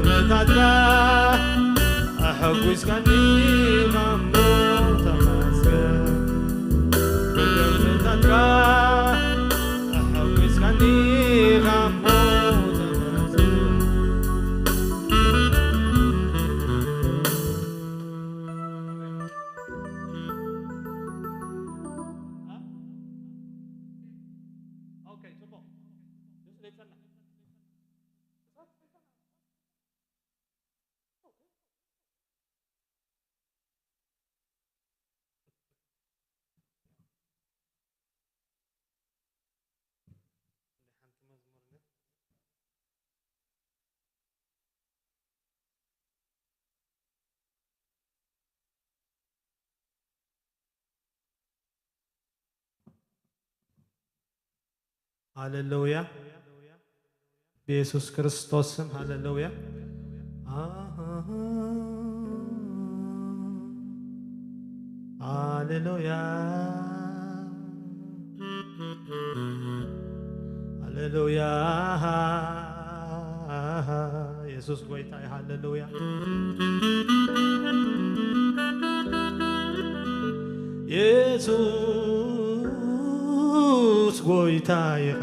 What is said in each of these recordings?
ምሕረታትካ ኣሐጒስካኒ እሞ ተመስገን። ምሕረታትካ ኣሐጒስካኒ እሞ ተመስገን። ሃሌሉያ። ብየሱስ ክርስቶስ ስም ሃሌሉያ። ሃሌሉያ። ሃሌሉያ። የሱስ ጎይታ እዩ። ሃሌሉያ። የሱስ ጎይታ ኢኻ።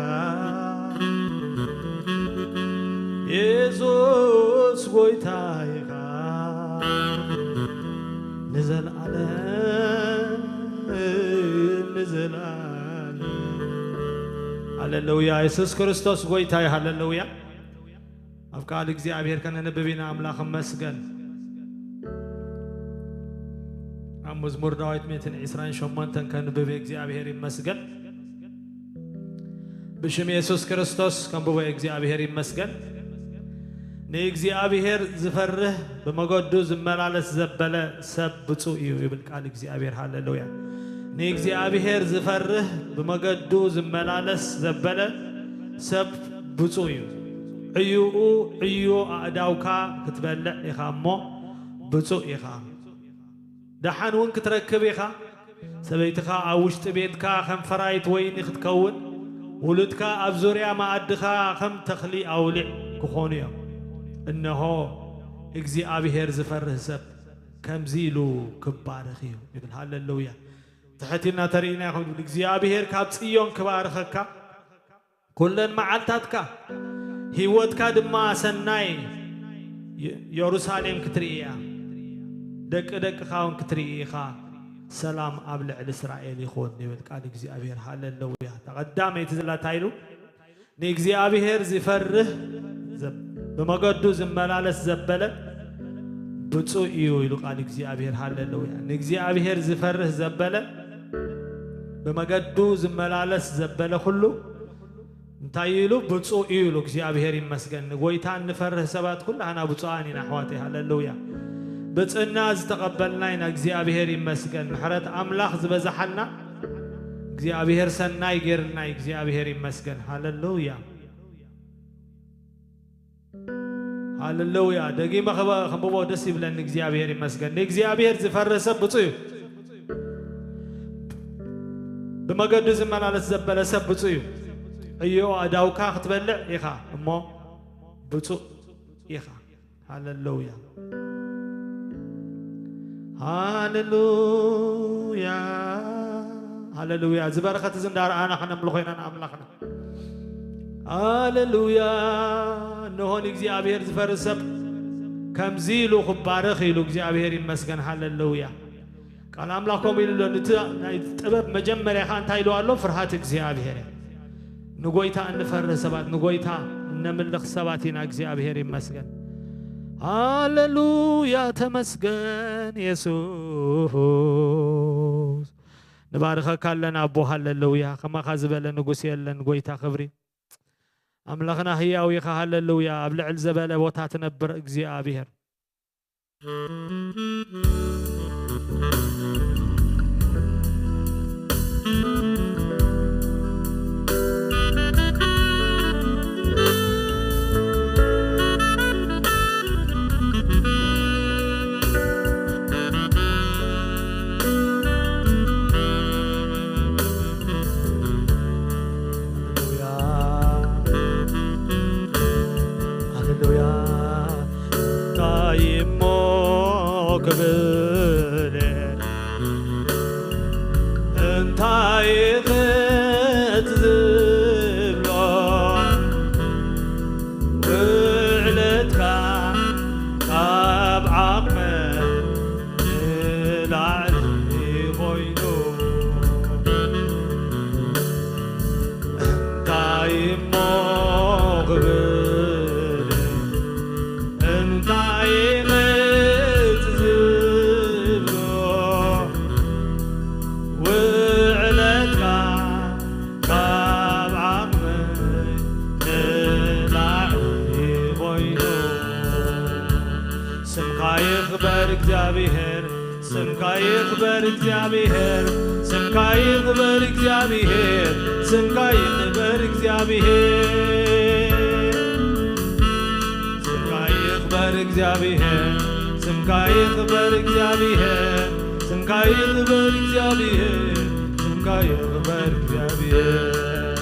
የሱስ ጎይታ ኢኻ። ንዘለዓለም፣ ንዘለዓለም። ሃሌሉያ። የሱስ ክርስቶስ ጎይታ እዩ። ሃሌሉያ። ኣብ ቃል እግዚኣብሔር ከነንብብ ኢና። ኣምላኽ እመስገን። ኣብ መዝሙር ዳዊት ሚእትን ዕስራን ሸሞንተን ከንብብ እየ። እግዚኣብሔር ይመስገን። ብሽም የሱስ ክርስቶስ ከንብቦ እየ። እግዚኣብሔር ይመስገን። ንእግዚኣብሔር ዝፈርህ ብመገዱ ዝመላለስ ዘበለ ሰብ ብፁዕ እዩ ይብል ቃል እግዚኣብሔር። ሃሌሉያ። ንእግዚኣብሔር ዝፈርህ ብመገዱ ዝመላለስ ዘበለ ሰብ ብፁዕ እዩ። ዕዩኡ ዕዮ ኣእዳውካ ክትበልዕ ኢኻ እሞ ብፁዕ ኢኻ። ደሓን እውን ክትረክብ ኢኻ። ሰበይትኻ ኣብ ውሽጢ ቤትካ ከም ፈራይት ወይኒ ክትከውን፣ ውሉድካ ኣብ ዙርያ መኣድኻ ከም ተኽሊ ኣውሊዕ ክኾኑ እዮም። እነሆ እግዚኣብሔር ዝፈርህ ሰብ ከምዚ ኢሉ ክባረኽ እዩ ይብል። ሃሌሉያ። ትሕት ኢልና ተሪእና ይኹን እግዚኣብሔር ካብ ጽዮን ክባርኸካ፣ ኩለን መዓልታትካ ህይወትካ ድማ ሰናይ የ-፣ የሩሳሌም ክትርኢ እያ። ደቂ ደቅኻ እውን ክትርኢ ኢኻ። ሰላም ኣብ ልዕሊ እስራኤል ይኹን ይብል ቃል እግዚኣብሔር። ሃሌሉያ። እታ ቀዳመይቲ ዘላ እንታይ ኢሉ? ንእግዚኣብሔር ዝፈርህ ዘ-፣ ብመገዱ ዝመላለስ ዘበለ ብፁዕ እዩ ኢሉ ቃል እግዚኣብሔር። ሃሌሉያ። ንእግዚኣብሔር ዝፈርህ ዘበለ፣ ብመገዱ ዝመላለስ ዘበለ ኩሉ እንታይ ኢሉ? ብፁዕ እዩ ኢሉ። እግዚኣብሔር ይመስገን። ንጎይታ እንፈርህ ሰባት ኩላህና ብፁዓን ኢና ኣሕዋተይ። ሃሌሉያ። ብፅዕና ዝተቐበልና ኢና። እግዚኣብሔር ይመስገን። ምሕረት ኣምላኽ ዝበዛሓልና እግዚኣብሔር ሰናይ ገይርልና እዩ። እግዚኣብሔር ይመስገን። ሃሌሉያ። ሃሌሉያ። ደጊመ ከበ-፣ ከንብቦ ደስ ይብለኒ። እግዚኣብሔር ይመስገን። ንእግዚኣብሔር ዝፈርህ ሰብ ብፁዕ እዩ። ብመገዱ ዝመላለስ ዘበለ ሰብ ብፁዕ እዩ። ዕዮ ኣእዳውካ ክትበልዕ ኢኻ እሞ ብፁዕ ኢኻ። ሃሌሉያ። ሃሌሉያ። ሃሌሉያ። እዚ በረኸት እዚ እንዳረኣና ከነምልኾ ኢና ንኣምላኽና። ሃሌሉያ። እንሆ ንእግዚኣብሔር ዝፈርህ ሰብ ከምዚ ኢሉ ክባረኽ ኢሉ። እግዚኣብሔር ይመስገን። ሃሌሉያ። ቃል ኣምላኽ ከምኡ ኢሉ ኣሎ። ነቲ ናይ ጥበብ መጀመርያ ኸኣ እንታይ ኢሉ ኣሎ? ፍርሃት እግዚኣብሔር። ንጎይታ እንፈርህ ሰባት፣ ንጎይታ እነምልኽ ሰባት ኢና። እግዚኣብሔር ይመስገን። ሃሌሉያ፣ ተመስገን የሱስ። ንባርኸካ ኣለና ኣቦ። ሃሌሉያ፣ ከማኻ ዝበለ ንጉስ የለን። ጎይታ ክብሪ። ኣምላኽና ህያው ኢኻ። ሃሌሉያ፣ ኣብ ልዕል ዝበለ ቦታ ትነብር እግዚኣብሔር። ሃሌሉያ፣ ሃሌሉያ። ክብል እንታይ ክትዝብሎ ውዕለትካ ካብ ዓቕመ ንላዕሊ ኮይኑ እንታይ እሞ ክብል እንታይ ክትዝብሎ ውዕለትካ ካብ ዓቕመይ ንላዕሊ ኮይኑ። ስምካ ይኽበር እግዚኣብሔር፣ ስምካ ይኽበር እግዚኣብሔር፣ ስምካ ይኽበር እግዚኣብሔር፣ ስምካ ይኽበር እግዚኣብሔር። ስምካ ይኽበር እግዚኣብሔር፣ ስምካ ይኽበር እግዚኣብሔር፣ ስምካ ይኽበር እግዚኣብሔር፣ ስምካ ይኽበር እግዚኣብሔር።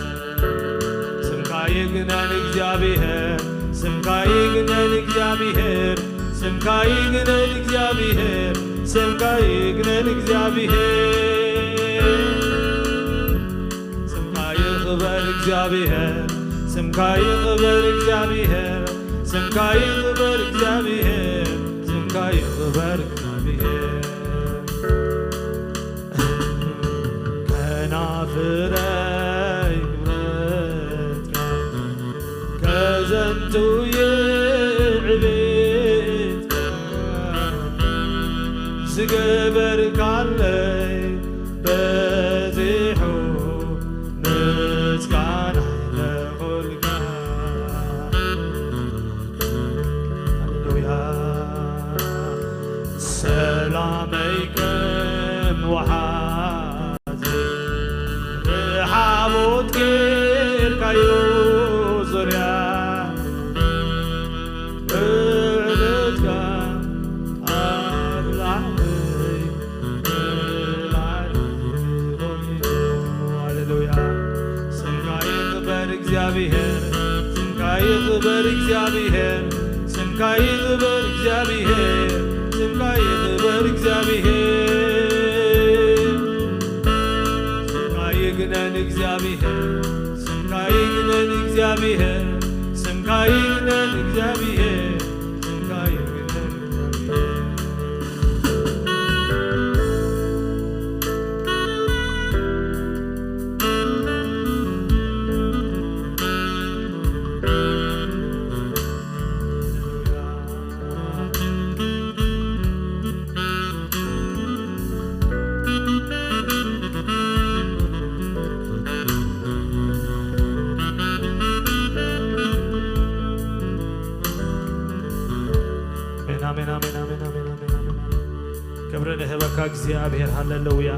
ስምካ ይግነን እግዚኣብሔር፣ ስምካ ይግነን እግዚኣብሔር፣ ስምካ ይግነን እግዚኣብሔር፣ ስምካ ይግነን እግዚኣብሔር። ስምካ ይኽበር እግዚኣብሔር፣ ስምካ ይኽበር እግዚኣብሔር፣ ስምካ ይኽበር እግዚኣብሔር፣ ስምካ ይኽበር እግዚኣብሔር። ከናፍረይ ክብረትካ ከዘንቱ ይዕቤትካ ዝገበርካለይ በዚሑ ምስጋና ይለኹልካ። ሃሌሉያ። ሰላመይ ከም ወሓዚ ርሓቦት ጌርካዮ ዙርያ ውዕለትካ ኣብ ላዕለይ ንላዕሊ ኮይኑ። ሃሌሉያ። ስምካ ይኽበር እግዚኣብሔር፣ ስምካ ይኽበር እግዚኣብሔር፣ ስምካ ይኽበር እግዚኣብሔር፣ ስምካ ይኽበር እግዚኣብሔር። ስምካ ይግነን እግዚኣብሔር፣ ስምካ ይግነን እግዚኣብሔር፣ ስምካ ይግነን እግዚኣብሔር፣ ስምካ ይግነን እግዚኣብሔር። ኣሜን፣ ኣሜን፣ ኣሜን፣ ኣሜን፣ ኣሜን፣ ኣሜን፣ ኣሜን። ክብሪ ንህበካ እግዚኣብሔር፣ ሃሌሉያ።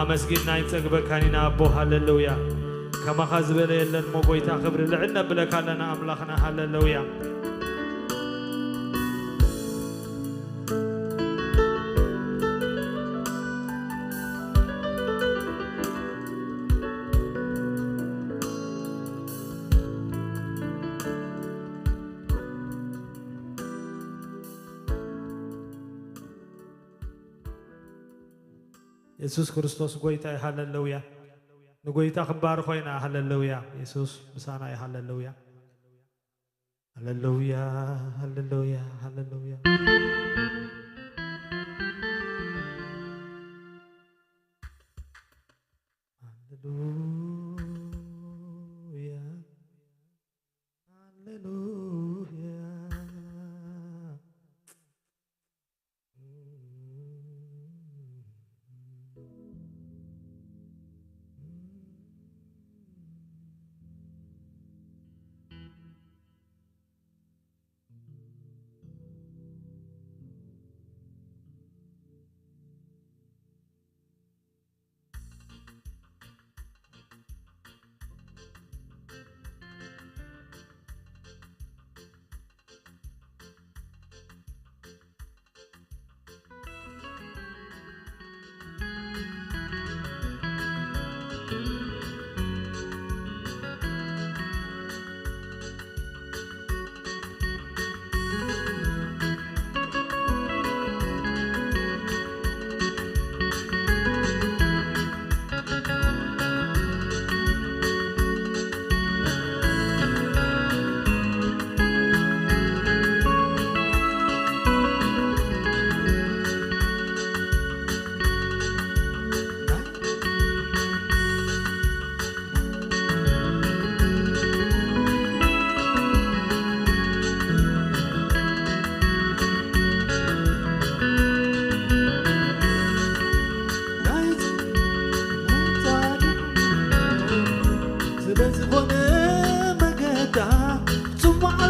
ኣመስጊንና ኣይንጸግበካን ኢና ኣቦ፣ ሃሌሉያ። ከማኻ ዝበለ የለን እሞ ጎይታ፣ ክብሪ ልዕል ነብለካ ኣለና ኣምላኽና፣ ሃሌሉያ። የሱስ ክርስቶስ ጎይታ እዩ፣ ሃሌሉያ። ንጎይታ ክንባርኾ ኢና፣ ሃሌሉያ። የሱስ ምሳና እዩ፣ ሃሌሉያ። ሃሌሉያ፣ ሃሌሉያ፣ ሃሌሉያ። ሃሌሉያ፣ ሃሌሉያ።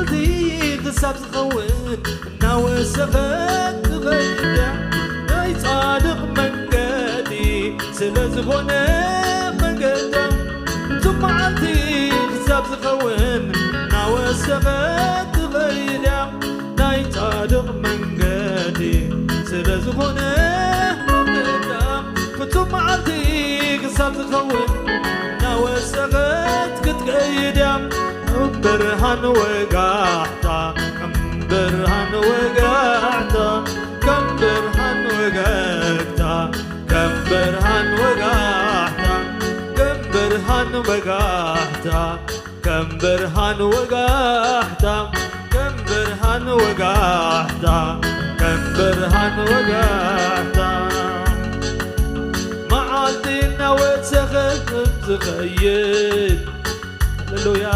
እቲ ክሳብ ዝኸውን እናወሰኸት ትኸይድ እያ። ናይ ጻድቕ መንገዲ ስለ ዝኾነ መንገዳ፣ ፍጹም መዓልቲ ክሳብ ዝኸውን እናወሰኸት ትኸይድ እያ። ናይ ጻድቕ መንገዲ ስለ ዝኾነ መንገዳ፣ ፍጹም መዓልቲ ክሳብ ዝኸውን እናወሰኸት ክትከይድ እያ። ከም ብርሃን ወጋሕታ፣ ከም ብርሃን ወጋሕታ፣ ከም ብርሃን ወጋሕታ፣ ከም ብርሃን ወጋሕታ፣ ከም ብርሃን ወጋሕታ፣ ከም ብርሃን ወጋሕታ፣ ከም ብርሃን ወጋሕታ፣ ከም ብርሃን ወጋሕታ። መዓልቲ እናወሰኸ ከም ዝኸይድ፣ ሃሌሉያ።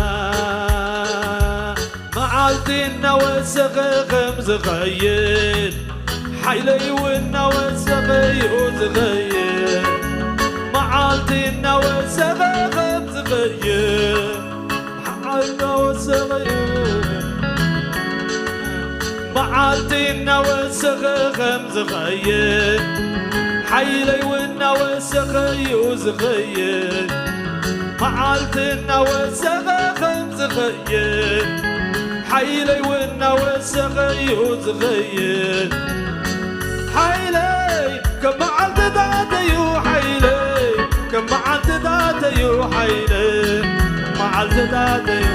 መዓልቲ እናወሰኸ ከም ዝኸይድ፣ ሓይለይ እውን እናወሰኸ እዩ ዝኸይድ። መዓልቲ እናወሰኸ ከም ዝኸይድ፣ መዓልቲ እናወሰኸ እዩ። መዓልቲ እናወሰኸ ከም ዝኸይድ፣ ሓይለይ እውን እናወሰኸ እዩ ዝኸይድ። መዓልቲ እናወሰኸ ከም ዝኸይድ፣ ሓይለይ እውን እናወሰኸ እዩ ዝኸይድ። ሓይለይ ከም መዓልትታት እዩ፣ ሓይለይ ከም መዓልትታት እዩ፣ ሓይለይ ከም መዓልትታት እዩ።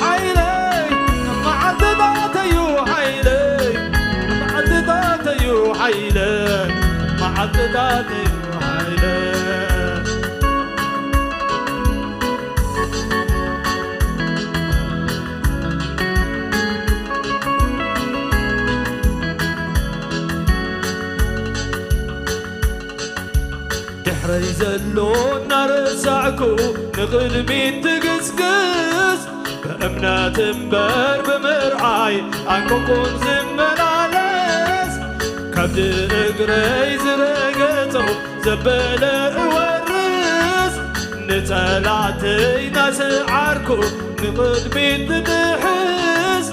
ሓይለይ ከም መዓልትታት እዩ፣ ሓይለይ ከም መዓልትታት እዩ፣ ሓይለይ ከም መዓልትታት እዩ፣ ሓይለይ። ድሕረይ ዘሎ እናረሳዕኩ ንቕድሚት ትግስግስ፣ ብእምነት እምበር ብምርኣይ ኣይኮንኩን ዝመላለስ። ከብዲ እግረይ ዝረገጾ ዘበለ እወርስ፣ ንጸላእተይ እናሰዓርኩ ንቕድሚት ትጥሕስ።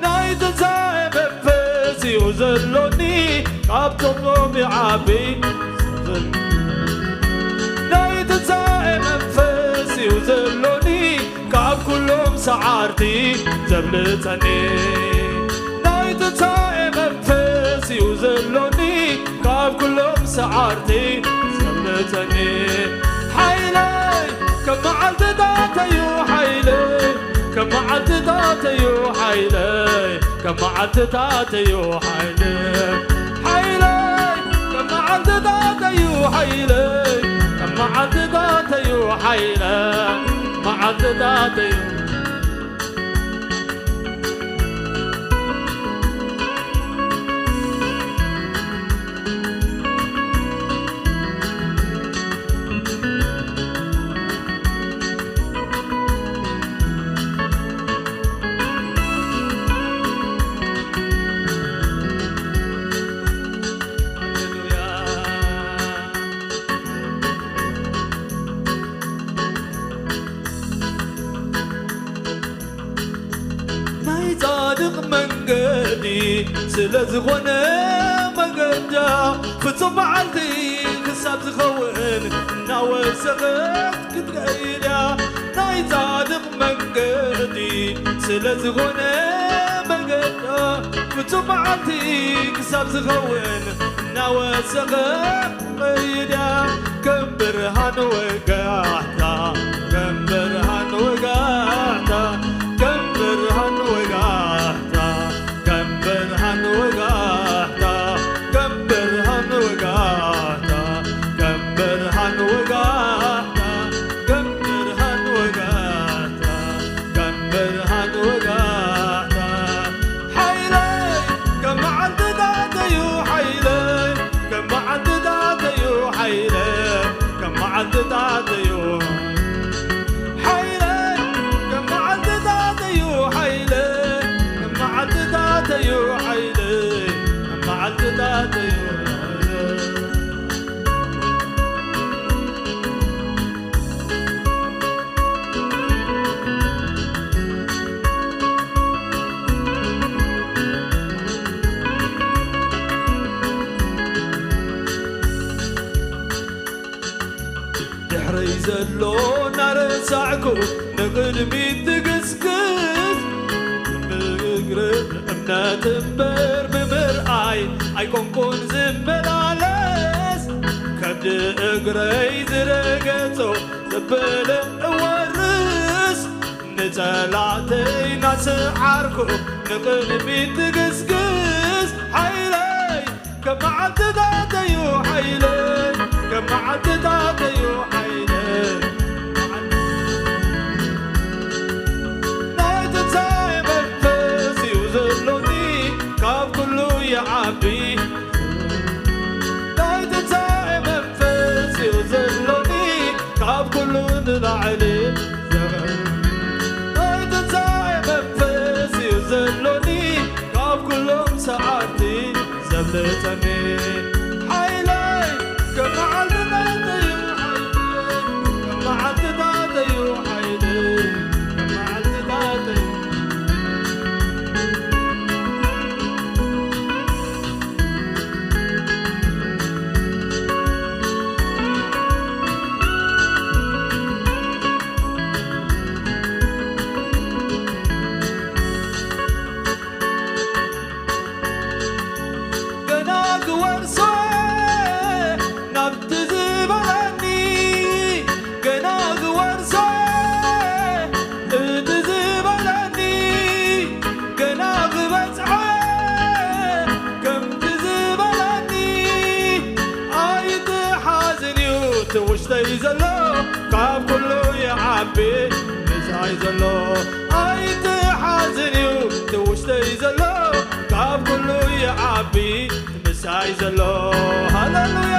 ናይ ትንሳኤ መንፈስ እዩ ዘሎኒ፣ ካብቶም ሎሚ ዓቢ። ናይ ትንሳኤ መንፈስ እዩ ዘሎኒ፣ ካብ ኩሎም ሰዓርቲ ዘብልጸኒ። ናይ ትንሳኤ መንፈስ እዩ ዘሎኒ፣ ካብ ኩሎም ሰዓርቲ ዘብልጸኒ። ሓይለይ ከም መዓልትታት እዩ፣ ሓይለይ ከም መዓልትታት እዩ፣ ሓይለይ ከም መዓልትታት እዩ፣ ሓይለይ፣ ሓይለይ ከም መዓልትታት እዩ፣ ሓይለይ ከም መዓልትታት እዩ፣ ሓይለይ መዓልትታት እዩ። ናይ ጻድቕ መንገዲ ስለ ዝኾነ መገዳ፣ ፍጹም መዓልቲ ክሳብ ዝኸውን እናወሰኸት ክትከይድ እያ። ናይ ጻድቕ መንገዲ ስለ ዝኾነ መገዳ፣ ፍጹም መዓልቲ ክሳብ ዝኸውን እናወሰኸት ትኸይድ እያ። ከም ብርሃን ወጋሕታ፣ ከም ብርሃን ወጋሕታ፣ ከም ብርሃን ወጋሕታ፣ ከም ብርሃን ወጋሕታ፣ ከም ብርሃን ወጋሕታ፣ ከም ብርሃን ወጋሕታ፣ ከም ብርሃን ወጋሕታ፣ ከም ብርሃን ወጋሕታ። ሓይለይ ከም መዓልትታት እዩ፣ ሓይለይ ከም መዓልትታት እዩ፣ ሓይለይ ከም መዓልትታት እዩ። እምበር ብምርኣይ ኣይኮንኩን ዝመላለስ፣ ከብዲ እግረይ ዝረገጾ ዘበለ እወርስ፣ ንጸላእተይ ናሰዓርኩ ንቕድሚት ትግስግስ። ሓይለይ ከም መዓልትታተዩ ሓይለይ፣ ከም መዓልትታተዩ ሓይለይ። ናይ ትንሳኤ መንፈስ እዩ ዘሎኒ፣ ካብ ኩሉ ይዓቢ። ናይ ትንሳኤ መንፈስ እዩ ዘሎኒ፣ ካብ ኩሉ ንላዕሊ። ናይ ትንሳኤ መንፈስ እዩ ዘሎኒ፣ ካብ ኩሎም ሰዓርቲ ዘብልጠኒ። ሓይለይ ከም መዓልትታተዩ ሓይለይ፣ ከም መዓልትታተዩ ሓይለይ፣ ከም መዓልትታተዩ። ገና ክወርሶ ናብቲ ዝበለኒ፣ ገና ክወርሶ እቲ ዝበለኒ፣ ገና ክበጽሖ ከምቲ ዝበለኒ። ኣይትሓዝን እዩ እቲ ውሽጠይ ዘሎ፣ ካብ ኩሉ ይዓቢ ምሳይ ዘሎ። ኣይትሓዝን እዩ እቲ ውሽጠይ ዘሎ፣ ካብ ኩሉ ይዓቢ ምሳይ ዘሎ። ሃሌሉያ።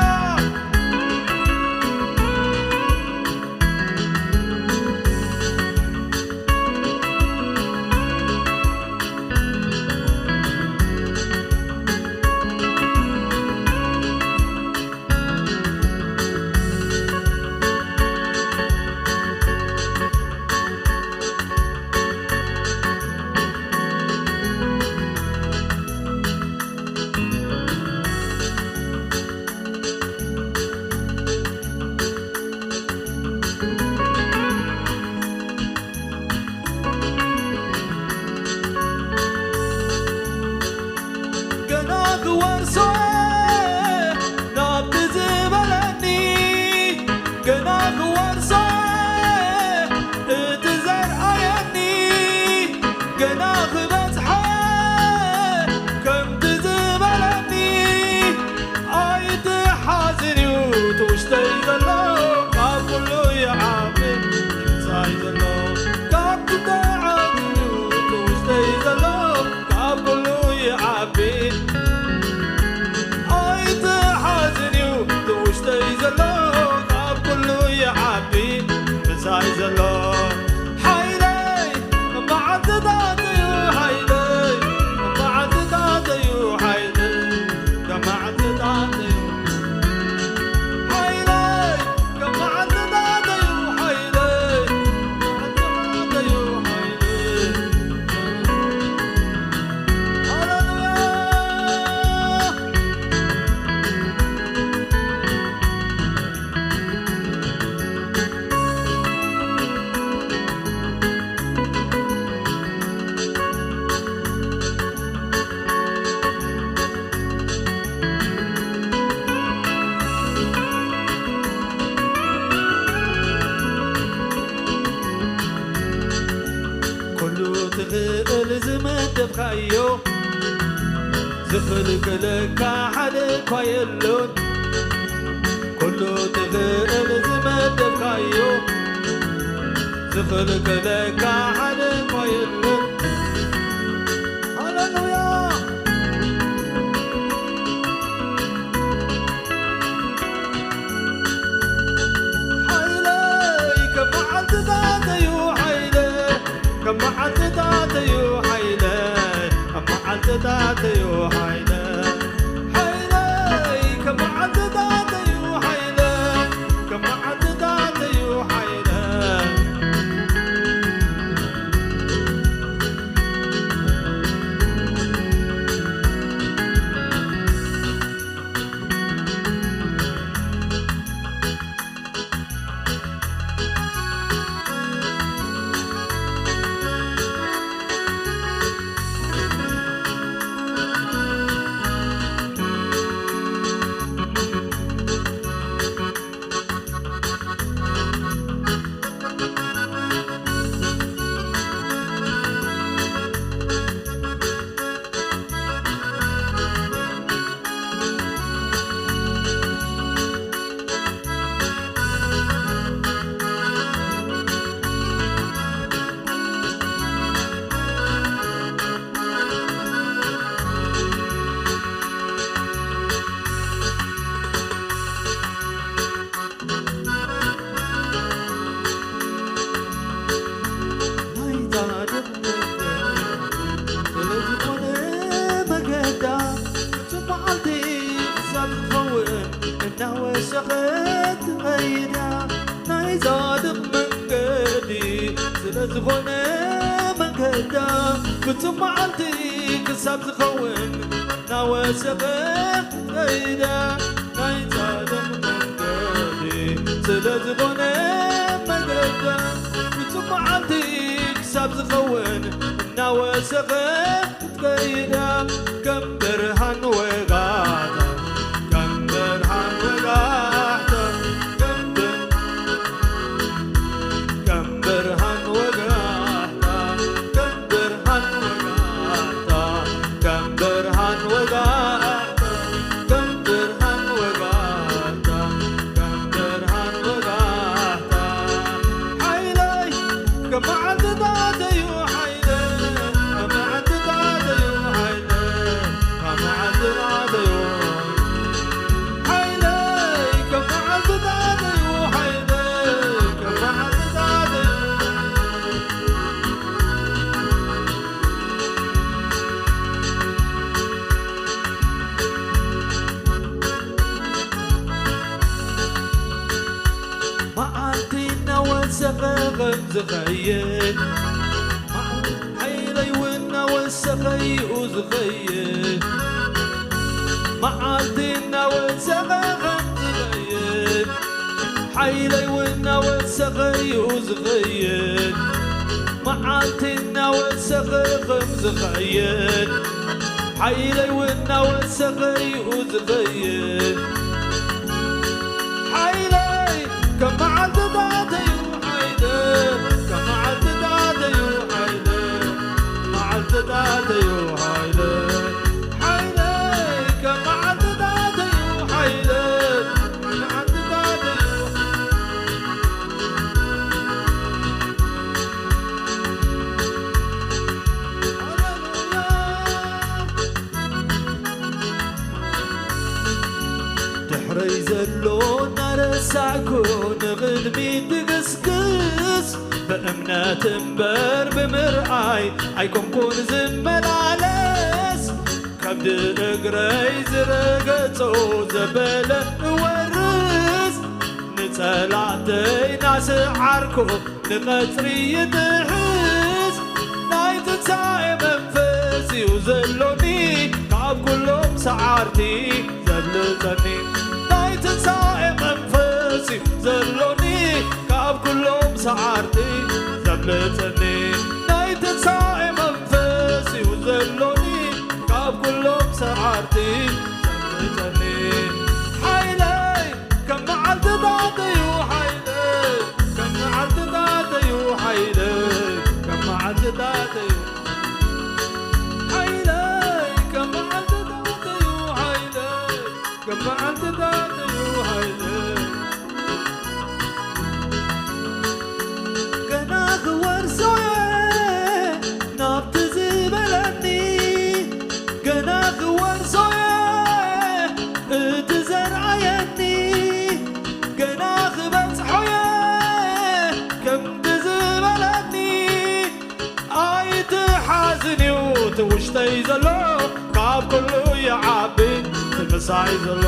ገና ክወርሶ ናብቲ ዝበለኒ፣ ገና ክወርሶ እቲ ዘርኣየኒ፣ ገና ክበጽሖ ከምቲ ዝበለኒ። ኣይትሓዝን እዩ እቲ ውሽጠይ ዘሎ፣ ካብ ኩሉ ይዓቢ ምሳይ ዘሎ። ካብ ትተዓዝን እዩ እቲ ውሽጠይ ዘሎ፣ ካብ ኩሉ ይዓቢ። ኣይትሓዝን እዩ እቲ ውሽጠይ ዘሎ፣ ካብ ኩሉ ይዓቢ ምሳይ ዘሎ። ሓይለይ መዓልትታት እዩ ሓይለይ፣ መዓልትታት እዩ ሓይለይ፣ መዓልትታት እዩ ሓይለይ፣ መዓልትታት እዩ ሓይለይ፣ መዓልትታት እዩ ሓይለይ። ሃሌሉያ። ኩሉ ትኽእል ዝመደብካዮ፣ ዝኽልክለካ ሓደ እኳ የሎን። ኩሉ ትኽእል ዝመደብካዮ፣ ዝኽልክለካ ሓደ እኳ የሎን። ሃሌሉያ። ሓይለይ ከም መዓልትታተዩ ሓይለ፣ ከም መዓልትታተዩ ሓይለ፣ ከም መዓልትታተዩ ሓይለ። ሓይለይ ከም መዓልትታተዩ ሓይለ፣ ከም መዓልትታተዩ ሓይለ። ከዳ ፍጹም መዓልቲ ክሳብ ዝኸውን እናወሰኸ ከይዳ ናይ ጻድቕ መንገዲ ስለ ዝኾነ መገዳ ፍጹም መዓልቲ ክሳብ ዝኸውን እናወሰኸ ክትከይዳ ከም ብርሃን ወጋሕታ ከም ብርሃን ወጋሕታ ከም ብር- ከም ብርሃን ወጋሕታ ከም ብርሃን ወጋሕታ ከም ብርሃን ወጋሕታ ከም ብርሃን ወጋሕታ ከም ብርሃን ወጋሕታ ሓይለይ ከም መዓልትታት እዩ ሓይለይ ከም መዓልትታት እዩ ሓይለይ ከም መዓልትታት እዩ ሓይለይ ከም መዓልትታት እዩ ሓይለይ ከም መዓልትታት እዩ መዓልቲ እናወሰኸ ከም ዝኸይድ ሓይለይ እውን እናወሰኸ እዩ ዝኸይድ መዓልቲ እናወሰኸ ከም ዝኸይድ ሓይለይ እውን እናወሰኸ እዩ ዝኸይድ መዓልቲ እናወሰኸ ከም ዝኸይድ ሓይለይ እውን እናወሰኸ እዩ ዝኸይድ ሓይለይ ከም መዓልትታት እዩ ሓይለ ከም መዓልትታት እዩ ሓይለ መዓልትታት እዩ ሓይለ ሓይለ ከም መዓልትታት እዩ ሓይለ መዓልትታት እዩ ድሕረይ ዘሎ እናረሳዕኩ ንቕድሚት ትግስግስ ብእምነት እምበር ብምርኣይ ኣይኮንኩን ዝመላለስ ከብዲ እግረይ ዝረገጾ ዘበለ እወርስ ንጸላእተይ ናስዓርኩ ንቐጽሪ ይጥሕስ ናይ ትንሳኤ መንፈስ እዩ ዘሎኒ ካብ ኩሎም ሰዓርቲ ዘብልጸኒ ናይ ትንሳኤ መንፈስ እዩ ዘሎኒ ካብ ኩሎም ሰዓርቲ ዘብልጸኒ ናይ ትንሳኤ መንፈስ እዩ ዘሎኒ ካብ ኩሎም ሰዓርቲ ዘብልጸኒ ሓይለይ ከም መዓልትታት እዩ ሓይለይ ከም መዓልትታት እዩ ሓይለይ ከም መዓልትታት እዩ ሓይለይ ከም መዓልትታት እዩ ሓይለይ ከም መዓልትታት እዩ ሓይለይ ገና ክወርሶ እየ ናብቲ ዝበለኒ ገና ክወርሶ እየ እቲ ዘርኣየኒ ገና ክበጽሖ እየ ከምቲ ዝበለኒ ኣይትሓዝን እዩ እቲ ውሽጠይ ዘሎ ካብ ኩሉ ይዓቢ እቲ ምሳይ ዘሎ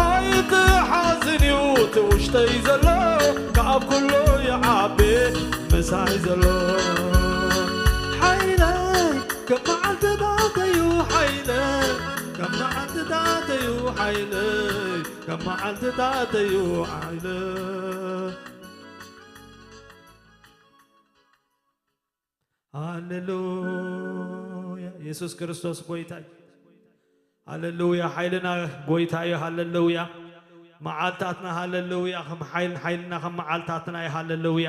ኣይትሓዝን እዩ እቲ ውሽጠይ ዘሎ ካብ ኩሉ ይዓቢ ምሳይ ዘሎ ሓይለይ ከም መዓልትታት እዩ ሓይለይ ከም መዓልትታት እዩ ሓይለይ ከም መዓልትታት እዩ ሓይለይ ሃሌሉያ የሱስ ክርስቶስ ጎይታ እዩ። ሃሌሉያ ሓይልና ጎይታ እዩ። ሃሌሉያ መዓልታትና ሃሌሉያ ከም ሓይልን ሓይልና ከም መዓልታትና እዩ። ሃሌሉያ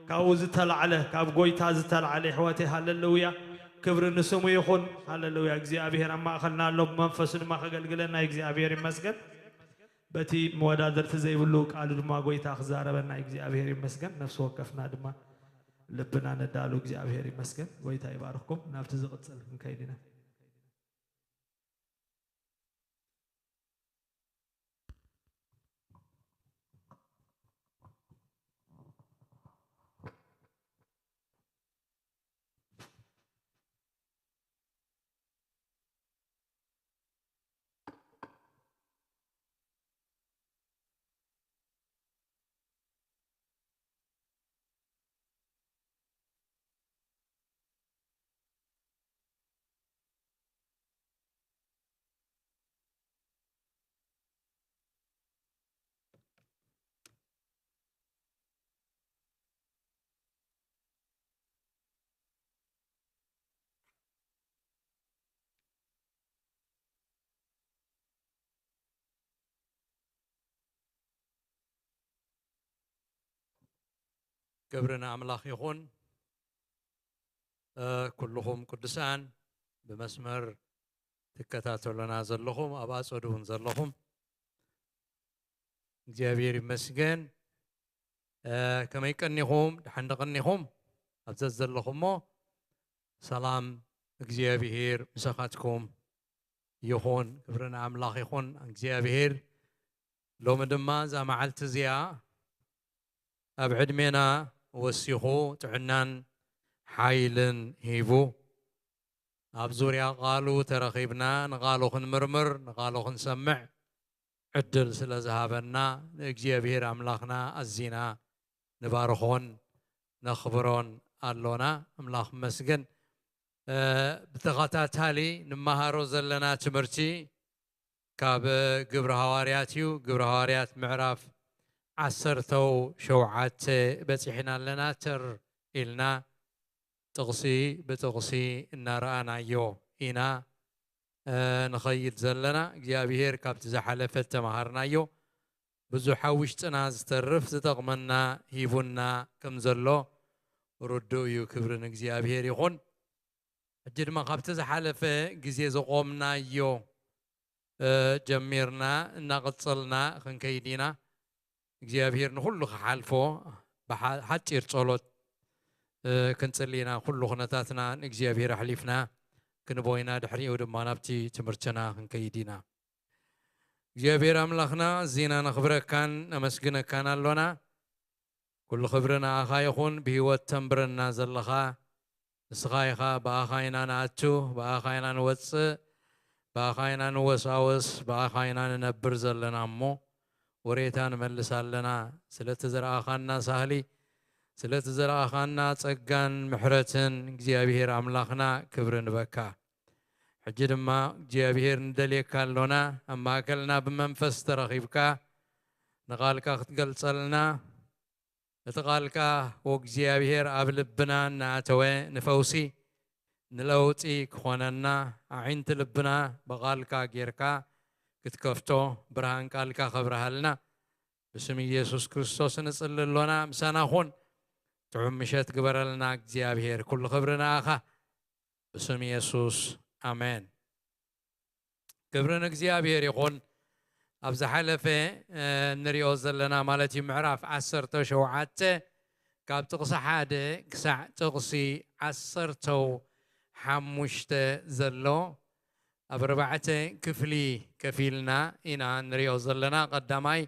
ካብኡ ዝተላዕለ ካብ ጎይታ ዝተላዕለ ይሕወተይ ሃሌሉያ ክብሪ ንስሙ ይኹን። ሃሌሉያ እግዚኣብሔር ኣብ ማእኸልና ኣሎ ብመንፈሱ ድማ ከገልግለና እግዚኣብሔር ይመስገን። በቲ መወዳድርቲ ዘይብሉ ቃሉ ድማ ጎይታ ክዛረበና እግዚኣብሔር ይመስገን። ነፍሲ ወከፍና ድማ ልብና ነዳሉ እግዚኣብሔር ይመስገን። ጎይታ ይባርኽኩም። ናብቲ ዝቕጽል ክንከይድ ኢና። ክብሪ ንኣምላኽ ይኹን። እ፣ ኩልኹም ቅዱሳን ብመስመር ትከታተሉና ዘለኹም፣ ኣብ ኣጸዱ እውን ዘለኹም፣ እግዚኣብሔር ይመስገን። እ፣ ከመይ ቀኒኹም? ደሓን ዶ ቀኒኹም? ኣብ ዘዘለኹሞ ሰላም እግዚኣብሔር ምሳኻትኩም ይኹን። ክብሪ ንኣምላኽ ይኹን። እግዚኣብሔር ሎሚ ድማ እዛ መዓልቲ እዚኣ ኣብ ዕድሜና ወሲኹ ጥዕናን ሓይልን ሂቡ ኣብ ዙርያ ቃሉ ተረኺብና ንቃሉ ክንምርምር፣ ንቃሉ ክንሰምዕ ዕድል ስለ ዝሃበና ንእግዚኣብሔር ኣምላኽና ኣዚና ንባርኾን ነኽብሮን ኣሎና። ኣምላኽ ይመስገን። እ፣ ብተኸታታሊ ንመሃሮ ዘለና ትምህርቲ ካብ ግብሪ ሃዋርያት እዩ። ግብሪ ሃዋርያት ምዕራፍ ዓሰርተው ሸውዓተ በጺሕና ኣለና። ተር ኢልና ጥቕሲ ብጥቕሲ እናረኣናዮ ኢና፣ እ፣ ንኸይድ ዘለና። እግዚኣብሔር ካብቲ ዝሓለፈ ተመሃርናዮ ብዙሕ ኣብ ውሽጥና ዝተርፍ ዝጠቕመና ሂቡና ከም ዘሎ ርዱእ እዩ። ክብሪ ንእግዚኣብሔር ይኹን። ሕጂ ድማ ካብቲ ዝሓለፈ ግዜ ዘቖምናዮ፣ እ፣ ጀሚርና እናቐጸልና ክንከይድ ኢና። እግዚኣብሔር ንኹሉ ክሓልፎ ብሓ-፣ ሓጺር ጸሎት፣ እ፣ ክንጽሊ ኢና። ኩሉ ኩነታትና ንእግዚኣብሔር ኣሕሊፍና ክንቦ ኢና። ድሕሪኡ ድማ ናብቲ ትምህርትና ክንከይድ ኢና። እግዚኣብሔር ኣምላኽና፣ ኣዚና ነኽብረካን ነመስግነካን ኣሎና። ኩሉ ክብሪ ንኣኻ ይኹን፣ ብህይወት ተንብረና ዘለኻ ንስኻ ኢኻ። ብኣኻ ኢና ንኣቱ፣ ብኣኻ ኢና ንወጽእ፣ ብኣኻ ኢና ንወሳወስ፣ ብኣኻ ኢና ንነብር ዘለና እሞ፣ ወሬታ ንመልስ ኣለና። ስለቲ ዘርኣኻና ሳህሊ፣ ስለቲ ዘርኣኻና ጸጋን ምሕረትን እግዚኣብሔር ኣምላኽና ክብሪ ንበካ። ሕጂ ድማ እግዚኣብሔር ንደልየካ ኣሎና፣ ኣብ ማእከልና ብመንፈስ ተረኺብካ ንቓልካ ክትገልጸልና፣ እቲ ቃልካ ወእግዚኣብሔር ኣብ ልብና እናኣተወ ንፈውሲ ንለውጢ ክኾነና ኣዒንቲ ልብና ብቃልካ ጌርካ ክትከፍቶ ብርሃን ቃልካ ከብርሃልና ብስም ኢየሱስ ክርስቶስ ንጽሊ ኣሎና። ምሳና ኩን። ጥዑም ምሸት ግበረልና እግዚኣብሔር። ኩሉ ክብሪ ንኣኻ ብስም ኢየሱስ ኣሜን። ክብሪ ንእግዚኣብሔር ይኹን። ኣብ ዝሓለፈ፣ እ፣ እንሪኦ ዘለና ማለት እዩ ምዕራፍ ዓሰርተ ሸውዓተ ካብ ጥቕሲ ሓደ ክሳዕ ጥቕሲ ዓሰርተው ሓሙሽተ ዘሎ ኣብ ኣርባዕተ ክፍሊ ከፊልና ኢና እንሪኦ ዘለና። ቀዳማይ፣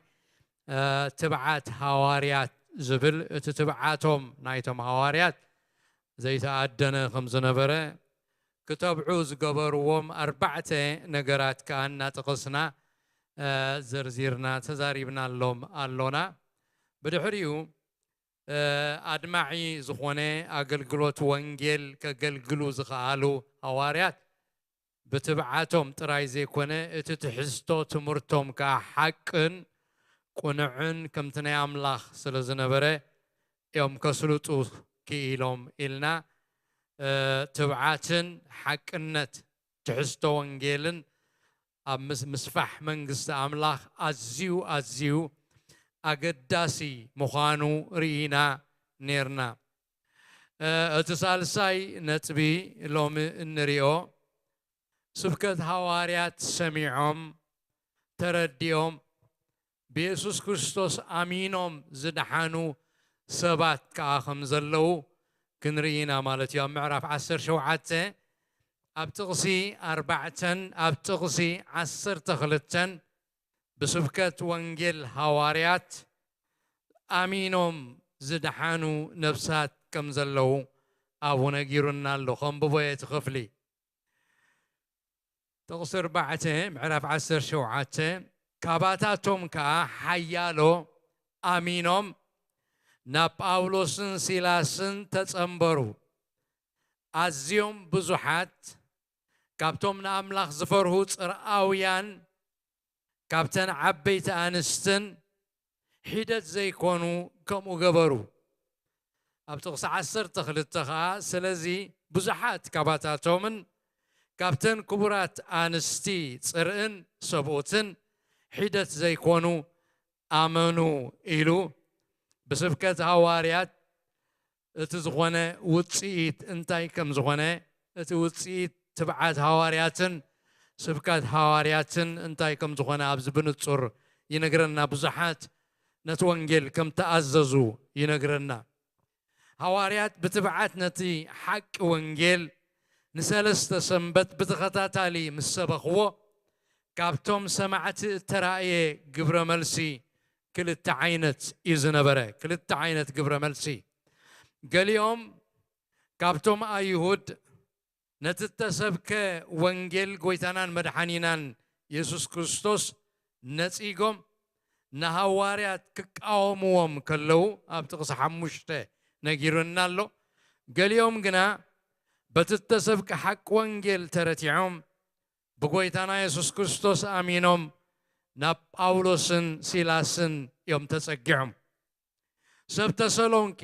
እ፣ ትብዓት ሃዋርያት ዝብል እቲ ትብዓቶም ናይቶም ሃዋርያት ዘይተኣደነ ከም ዝነበረ ክተብዑ ዝገበርዎም ኣርባዕተ ነገራት ከኣ እናጠቐስና፣ እ፣ ዘርዚርና ተዛሪብናሎም ኣሎና። ብድሕሪኡ፣ እ፣ ኣድማዒ ዝኾነ ኣገልግሎት ወንጌል ከገልግሉ ዝኸኣሉ ሃዋርያት ብትብዓቶም ጥራይ ዘይኮነ፣ እቲ ትሕዝቶ ትምህርቶም ከኣ ሓቅን ቅኑዕን ከምቲ ናይ ኣምላኽ ስለ ዝነበረ እዮም ከስልጡ ክኢሎም ኢልና። እ፣ ትብዓትን ሓቅነት ትሕዝቶ ወንጌልን ኣብ ምስ-፣ ምስፋሕ መንግስቲ ኣምላኽ ኣዝዩ፣ ኣዝዩ ኣገዳሲ ምዃኑ ርኢና ኔርና። እ፣ እቲ ሳልሳይ ነጥቢ ሎሚ እንሪኦ፣ ስብከት ሃዋርያት ሰሚዖም፣ ተረዲኦም፣ ብየሱስ ክርስቶስ ኣሚኖም ዝደሓኑ ሰባት ከኣ ከም ዘለዉ ክንርኢ ኢና ማለት እዩ። ኣብ ምዕራፍ ዓሰርተ ሸውዓተ፣ ኣብ ጥቕሲ ኣርባዕተን ኣብ ጥቕሲ ዓሰርተ ክልተን ብስብከት ወንጌል ሃዋርያት ኣሚኖም ዝደሓኑ ነፍሳት ከም ዘለዉ ኣብኡ ነጊሩና ኣሎ። ከንብቦ እየ እቲ ክፍሊ። ጥቕሲ ኣርባዕተ፣ ምዕራፍ ዓሰርተ ሸውዓተ፣ ካባታቶም ከኣ ሓያሎ ኣሚኖም ናብ ጳውሎስን ሲላስን ተጸንበሩ። ኣዝዮም ብዙሓት ካብቶም ንኣምላኽ ዝፈርሁ ጽርኣውያን፣ ካብተን ዓበይቲ ኣንስትን ሒደት ዘይኮኑ ከምኡ ገበሩ። ኣብ ጥቕሲ ዓሰርተ ክልተ ኸኣ፣ ስለዚ ብዙሓት ካባታቶምን ካብተን ክቡራት ኣንስቲ ጽርኢን ሰብኡትን ሒደት ዘይኮኑ ኣመኑ ኢሉ ብስብከት ሃዋርያት እቲ ዝኾነ ውፅኢት እንታይ ከም ዝኾነ፣ እቲ ውፅኢት ትብዓት ሃዋርያትን ስብከት ሃዋርያትን እንታይ ከም ዝኾነ ኣብዚ ብንጹር ይነግረና። ብዙሓት ነቲ ወንጌል ከም ተኣዘዙ ይነግረና። ሃዋርያት ብትብዓት ነቲ ሓቂ ወንጌል ንሰለስተ ሰንበት ብተኸታታሊ ምስ ሰበኽዎ፣ ካብቶም ሰማዕቲ እተራእየ ግብረ መልሲ ክልተ ዓይነት እዩ ዝነበረ። ክልተ ዓይነት ግብረ መልሲ። ገሊኦም ካብቶም ኣይሁድ ነቲ እተሰብከ ወንጌል ጐይታናን መድሓኒናን የሱስ ክርስቶስ ነጺጎም፣ ንሃዋርያት ክቃወምዎም ከለዉ፣ ኣብ ጥቕሲ ሓሙሽተ ነጊሩና ኣሎ። ገሊኦም ግና በቲ እተሰብከ ሓቂ ወንጌል ተረቲዖም፣ ብጐይታና የሱስ ክርስቶስ ኣሚኖም፣ ናብ ጳውሎስን ሲላስን እዮም ተጸጊዖም። ሰብ ተሰሎንቄ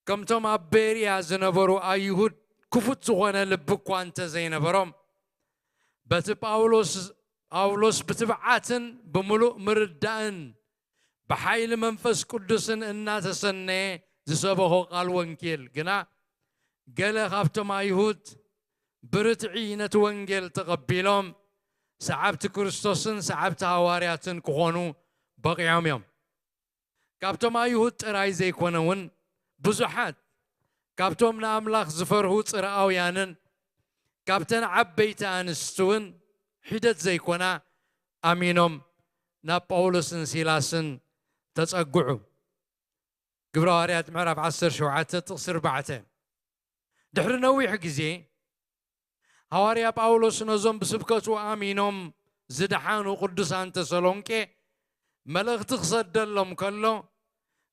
ከምቶም ኣብ ቤርያ ዝነበሩ ኣይሁድ ክፉት ዝኾነ ልቢ እኳ እንተ ዘይነበሮም፣ በቲ ጳውሎስ፣ ጳውሎስ ብትብዓትን ብምሉእ ምርዳእን ብሓይሊ መንፈስ ቅዱስን እናተሰነየ ዝሰበኾ ቃል ወንጌል ግና፣ ገለ ካብቶም ኣይሁድ ብርትዒ ነቲ ወንጌል ተቐቢሎም፣ ሰዓብቲ ክርስቶስን ሰዓብቲ ሃዋርያትን ክኾኑ በቒዖም እዮም። ካብቶም ኣይሁድ ጥራይ ዘይኮነ እውን፣ ብዙሓት ካብቶም ንኣምላኽ ዝፈርሁ ጽርኣውያንን ካብተን ዓበይቲ ኣንስቲ እውን ሒደት ዘይኮና ኣሚኖም ናብ ጳውሎስን ሲላስን ተጸግዑ። ግብረ ሃዋርያት ምዕራፍ ዓሰርተ ሸውዓተ ጥቕሲ ኣርባዕተ። ድሕሪ ነዊሕ ግዜ፣ ሃዋርያ ጳውሎስ ነዞም ብስብከቱ ኣሚኖም ዝደሓኑ ቅዱሳን ተሰሎንቄ መልእኽቲ ክሰደሎም ከሎ፣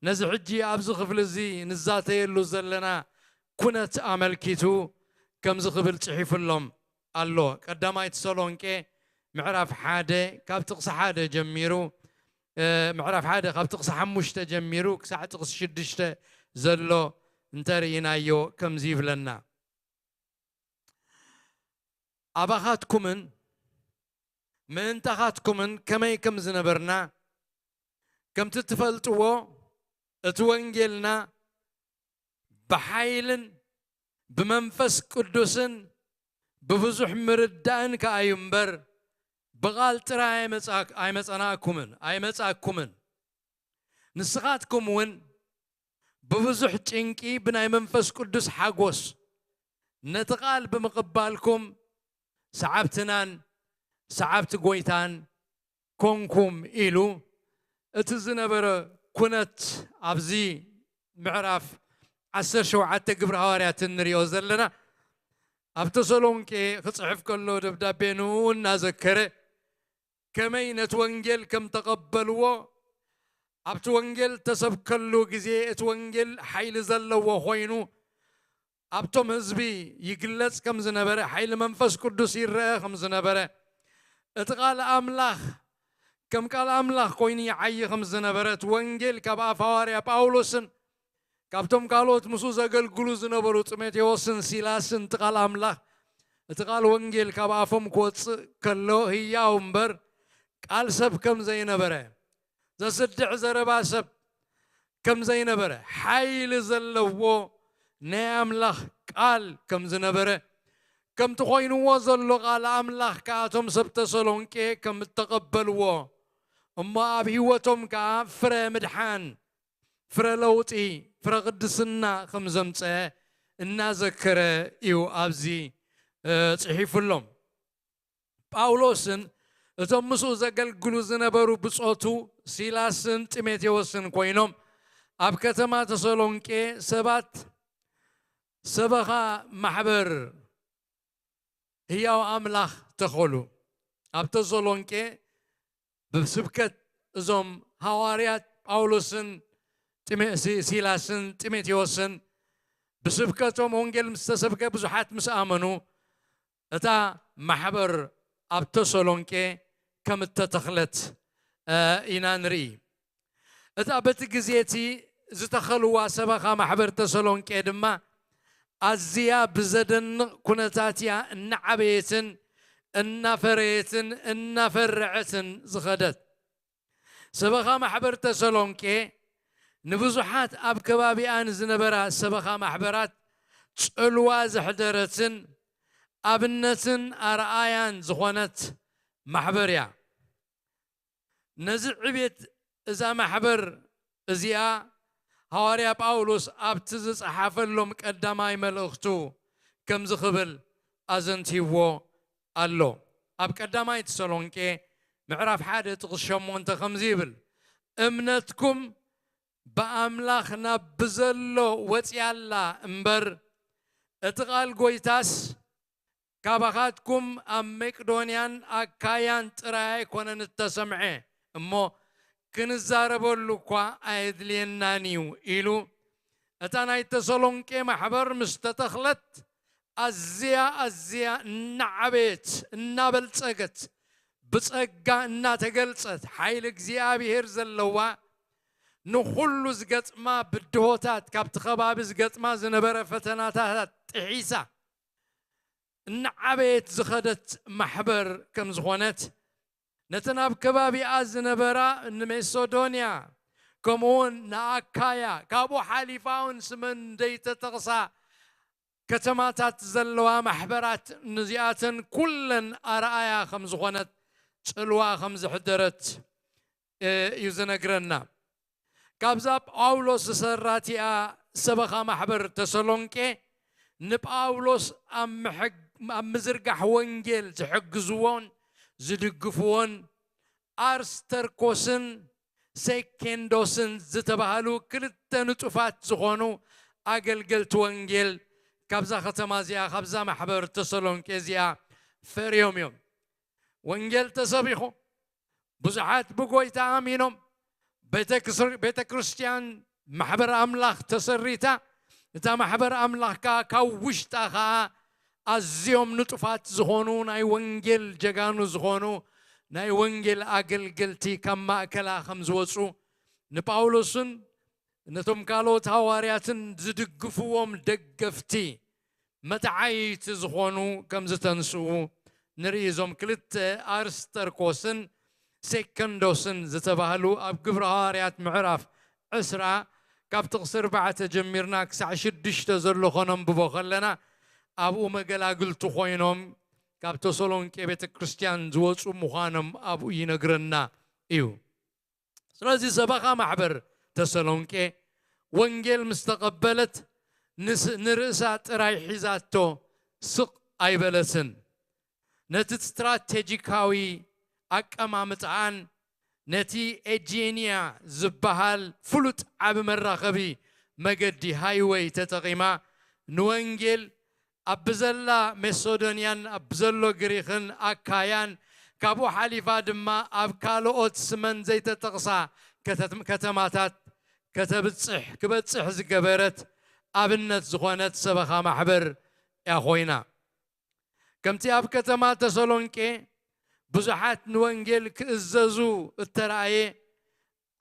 ነዚ ሕጂ ኣብዚ ክፍሊ እዚ ንዛተየሉ ዘለና ኩነት ኣመልኪቱ ከምዚ ክብል ጽሒፉሎም ኣሎ። ቀዳማይ ተሰሎንቄ ምዕራፍ ሓደ ካብ ጥቕሲ ሓደ ጀሚሩ፣ እ፣ ምዕራፍ ሓደ ካብ ጥቕሲ ሓሙሽተ ጀሚሩ ክሳዕ ጥቕሲ ሽዱሽተ ዘሎ እንተርኢናዮ ከምዚ ይብለና። ኣባኻትኩምን ምእንታኻትኩምን ከመይ ከም ዝነበርና ከምቲ ትፈልጥዎ፣ እቲ ወንጌልና ብሓይልን ብመንፈስ ቅዱስን ብብዙሕ ምርዳእን ከኣ እዩ እምበር፣ ብቓል ጥራይ ኣይመጻ-፣ ኣይመጸናእኩምን፣ ኣይመጻኩምን። ንስኻትኩም እውን ብብዙሕ ጭንቂ ብናይ መንፈስ ቅዱስ ሓጎስ ነቲ ቃል ብምቕባልኩም ሰዓብትናን ሰዓብቲ ጐይታን ኮንኩም ኢሉ እቲ ዝነበረ ኩነት ኣብዚ ምዕራፍ ዓሰርተ ሸውዓተ ግብሪ ሃዋርያት እንሪኦ ዘለና፣ ኣብ ተሰሎንቄ ክጽሕፍ ከሎ ደብዳቤ ንኡ እናዘከረ ከመይ ነቲ ወንጌል ከም ተቐበልዎ፣ ኣብቲ ወንጌል ተሰብከሉ ግዜ እቲ ወንጌል ሓይሊ ዘለዎ ኮይኑ ኣብቶም ህዝቢ ይግለጽ ከም ዝነበረ፣ ሓይሊ መንፈስ ቅዱስ ይረአ ከም ዝነበረ፣ እቲ ቃል ኣምላኽ ከም ቃል ኣምላኽ ኮይኑ ይዓዪ ከም ዝነበረ፣ እቲ ወንጌል ካብ ኣፍ ሃዋርያ ጳውሎስን ካብቶም ካልኦት ምስኡ ዘገልግሉ ዝነበሩ ጢሞቴዎስን ሲላስን እቲ ቃል ኣምላኽ፣ እቲ ቃል ወንጌል ካብ ኣፎም ክወጽእ ከሎ ህያው እምበር ቃል ሰብ ከም ዘይነበረ፣ ዘስድዕ ዘረባ ሰብ ከም ዘይነበረ፣ ሓይሊ ዘለዎ ናይ ኣምላኽ ቃል ከም ዝነበረ፣ ከምቲ ኮይንዎ ዘሎ ቃል ኣምላኽ ከኣ እቶም ሰብ ተሰሎንቄ ከም እተቐበልዎ፣ እሞ ኣብ ህይወቶም ከኣ ፍረ ምድሓን፣ ፍረ ለውጢ፣ ፍረ ቅድስና ከም ዘምጸ እናዘከረ እዩ ኣብዚ፣ እ፣ ጽሒፉሎም። ጳውሎስን እቶም ምስኡ ዘገልግሉ ዝነበሩ ብጾቱ ሲላስን ጢሞቴዎስን ኮይኖም ኣብ ከተማ ተሰሎንቄ ሰባት ሰበኻ ማሕበር ህያው ኣምላኽ ተኸሉ። ኣብ ተሰሎንቄ ብስብከት እዞም ሃዋርያት ጳውሎስን ጢሜ-፣ ሲ-፣ ሲላስን ጢሞቴዎስን ብስብከቶም ወንጌል ምስ ተሰብከ ብዙሓት ምስ ኣመኑ፣ እታ ማሕበር ኣብ ተሰሎንቄ ከም እተተኽለት፣ እ፣ ኢና ንርኢ። እታ በቲ ግዜ እቲ ዝተኸልዋ ሰበኻ ማሕበር ተሰሎንቄ ድማ ኣዝያ ብዘደንቕ ኩነታት እያ እናዓበየትን እናፈረየትን እናፈረዐትን ዝኸደት። ሰበኻ ማሕበር ተሰሎንቄ ንብዙሓት ኣብ ከባቢኣ ንዝነበራ ሰበኻ ማሕበራት ጽልዋ ዘሕደረትን ኣብነትን ኣርኣያን ዝኾነት ማሕበር እያ። ነዚ ዕቤት እዛ ማሕበር እዚኣ ሃዋርያ ጳውሎስ ኣብቲ ዝጸሓፈሎም ቀዳማይ መልእኽቱ ከምዚ ክብል ኣዘንቲዎ ኣሎ። ኣብ ቀዳማይ ተሰሎንቄ ምዕራፍ ሓደ ጥቕሲ ሸሞንተ ከምዚ ይብል፣ እምነትኩም ብኣምላኽ ናብ ብዘሎ ወጽያ ኣላ እምበር፣ እቲ ቃል ጐይታስ ካባኻትኩም ኣብ መቄዶንያን ኣካያን ጥራይ ኣይኮነን እተሰምዐ፣ እሞ ክንዛረበሉ እኳ ኣየድልየናን እዩ ኢሉ፣ እታ ናይ ተሰሎንቄ ማሕበር ምስ ተተኽለት፣ ኣዝያ ኣዝያ እናዓበየት እናበልጸገት፣ ብጸጋ እናተገልጸት፣ ሓይሊ እግዚኣብሔር ዘለዋ፣ ንኹሉ ዝገጥማ ብድሆታት፣ ካብቲ ከባቢ ዝገጥማ ዝነበረ ፈተናታት ጥሒሳ እናዓበየት ዝኸደት ማሕበር ከም ዝኾነት፣ ነተን ኣብ ከባቢኣ ዝነበራ ንመቄዶንያ፣ ከምኡውን ንኣካያ፣ ካብኡ ሓሊፋ እውን ስመን ዘይተጠቕሳ ከተማታት ዘለዋ ማሕበራት፣ ንዚኣተን ኩለን ኣርኣያ ከም ዝኾነት፣ ጽልዋ ከም ዘሕደረት፣ እ፣ እዩ ዝነግረና። ካብዛ ጳውሎስ ዝሰራቲኣ ሰበኻ ማሕበር ተሰሎንቄ፣ ንጳውሎስ ኣብ ምሕግ-፣ ኣብ ምዝርጋሕ ወንጌል ዝሕግዝዎን ዝድግፍዎን ኣርስተርኮስን ሴኬንዶስን ዝተባህሉ ክልተ ንጡፋት ዝኾኑ ኣገልገልቲ ወንጌል ካብዛ ከተማ እዚኣ፣ ካብዛ ማሕበር ተሰሎንቄ እዚኣ ፈርዮም እዮም። ወንጌል ተሰቢኹ፣ ብዙሓት ብጎይታ ኣሚኖም፣ ቤተ ክስር-፣ ቤተ ክርስቲያን ማሕበር ኣምላኽ ተሰሪታ፣ እታ ማሕበር ኣምላኽ ከኣ ካብ ውሽጣ ከኣ ኣዝዮም ንጡፋት ዝኾኑ ናይ ወንጌል ጀጋኑ ዝኾኑ ናይ ወንጌል ኣገልገልቲ ካብ ማእከላ ከም ዝወጹ፣ ንጳውሎስን ነቶም ካልኦት ሃዋርያትን ዝድግፍዎም ደገፍቲ መተዓይቲ ዝኾኑ ከም ዝተንስኡ ንርኢ። እዞም ክልተ ኣርስተርኮስን ሴከንዶስን ዝተባህሉ ኣብ ግብረ ሃዋርያት ምዕራፍ ዕስራ ካብ ጥቕሲ ኣርባዕተ ጀሚርና ክሳዕ ሽዱሽተ ዘሎ ከነንብቦ ከለና፣ ኣብኡ መገላግልቲ ኮይኖም ካብ ተሰሎንቄ ቤተ ክርስቲያን ዝወጹ ምዃኖም ኣብኡ ይነግረና እዩ። ስለዚ ሰበኻ ማሕበር ተሰሎንቄ ወንጌል ምስ ተቐበለት፣ ንስ-፣ ንርእሳ ጥራይ ሒዛቶ ስቕ ኣይበለትን። ነቲ ስትራቴጂካዊ ኣቀማምጣኣን ነቲ ኤጂኒያ ዝበሃል ፍሉጥ ዓቢ መራኸቢ መገዲ፣ ሃይወይ፣ ተጠቒማ ንወንጌል ኣብ ብዘላ መቄዶንያን ኣብ ዘሎ ግሪኽን ኣካያን፣ ካብኡ ሓሊፋ ድማ ኣብ ካልኦት ስመን ዘይተጠቕሳ ከተት-፣ ከተማታት ከተብጽሕ፣ ክበጽሕ ዝገበረት ኣብነት ዝኾነት ሰበኻ ማሕበር እያ ኮይና። ከምቲ ኣብ ከተማ ተሰሎንቄ ብዙሓት ንወንጌል ክእዘዙ እተራእየ፣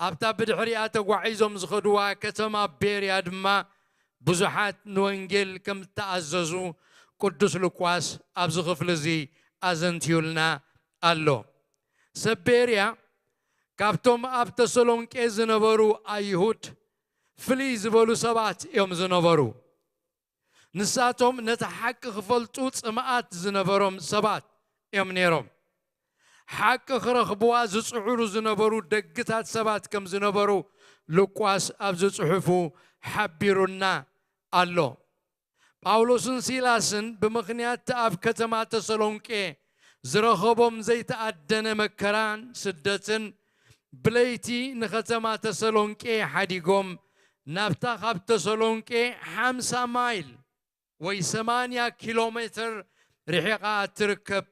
ኣብታ ብድሕሪኣ ተጓዒዞም ዝኸድዋ ከተማ ቤርያ ድማ ብዙሓት ንወንጌል ከም እተኣዘዙ ቅዱስ ሉቃስ ኣብዚ ክፍሊ እዚ ኣዘንትዩልና ኣሎ። ሰብ ቤርያ ካብቶም ኣብ ተሰሎንቄ ዝነበሩ ኣይሁድ ፍልይ ዝበሉ ሰባት እዮም ዝነበሩ። ንሳቶም ነቲ ሓቂ ክፈልጡ ጽምኣት ዝነበሮም ሰባት እዮም ነይሮም። ሓቂ ክረኽብዋ ዝጽዕሩ ዝነበሩ ደግታት ሰባት ከም ዝነበሩ ሉቃስ ኣብዚ ጽሑፉ ሓቢሩና ኣሎ። ጳውሎስን ሲላስን ብምኽንያት እቲ ኣብ ከተማ ተሰሎንቄ ዝረኸቦም ዘይተኣደነ መከራን ስደትን፣ ብለይቲ ንኸተማ ተሰሎንቄ ሓዲጎም ናብታ ካብ ተሰሎንቄ ሓምሳ ማይል ወይ ሰማንያ ኪሎ ሜትር ርሒቓ እትርከብ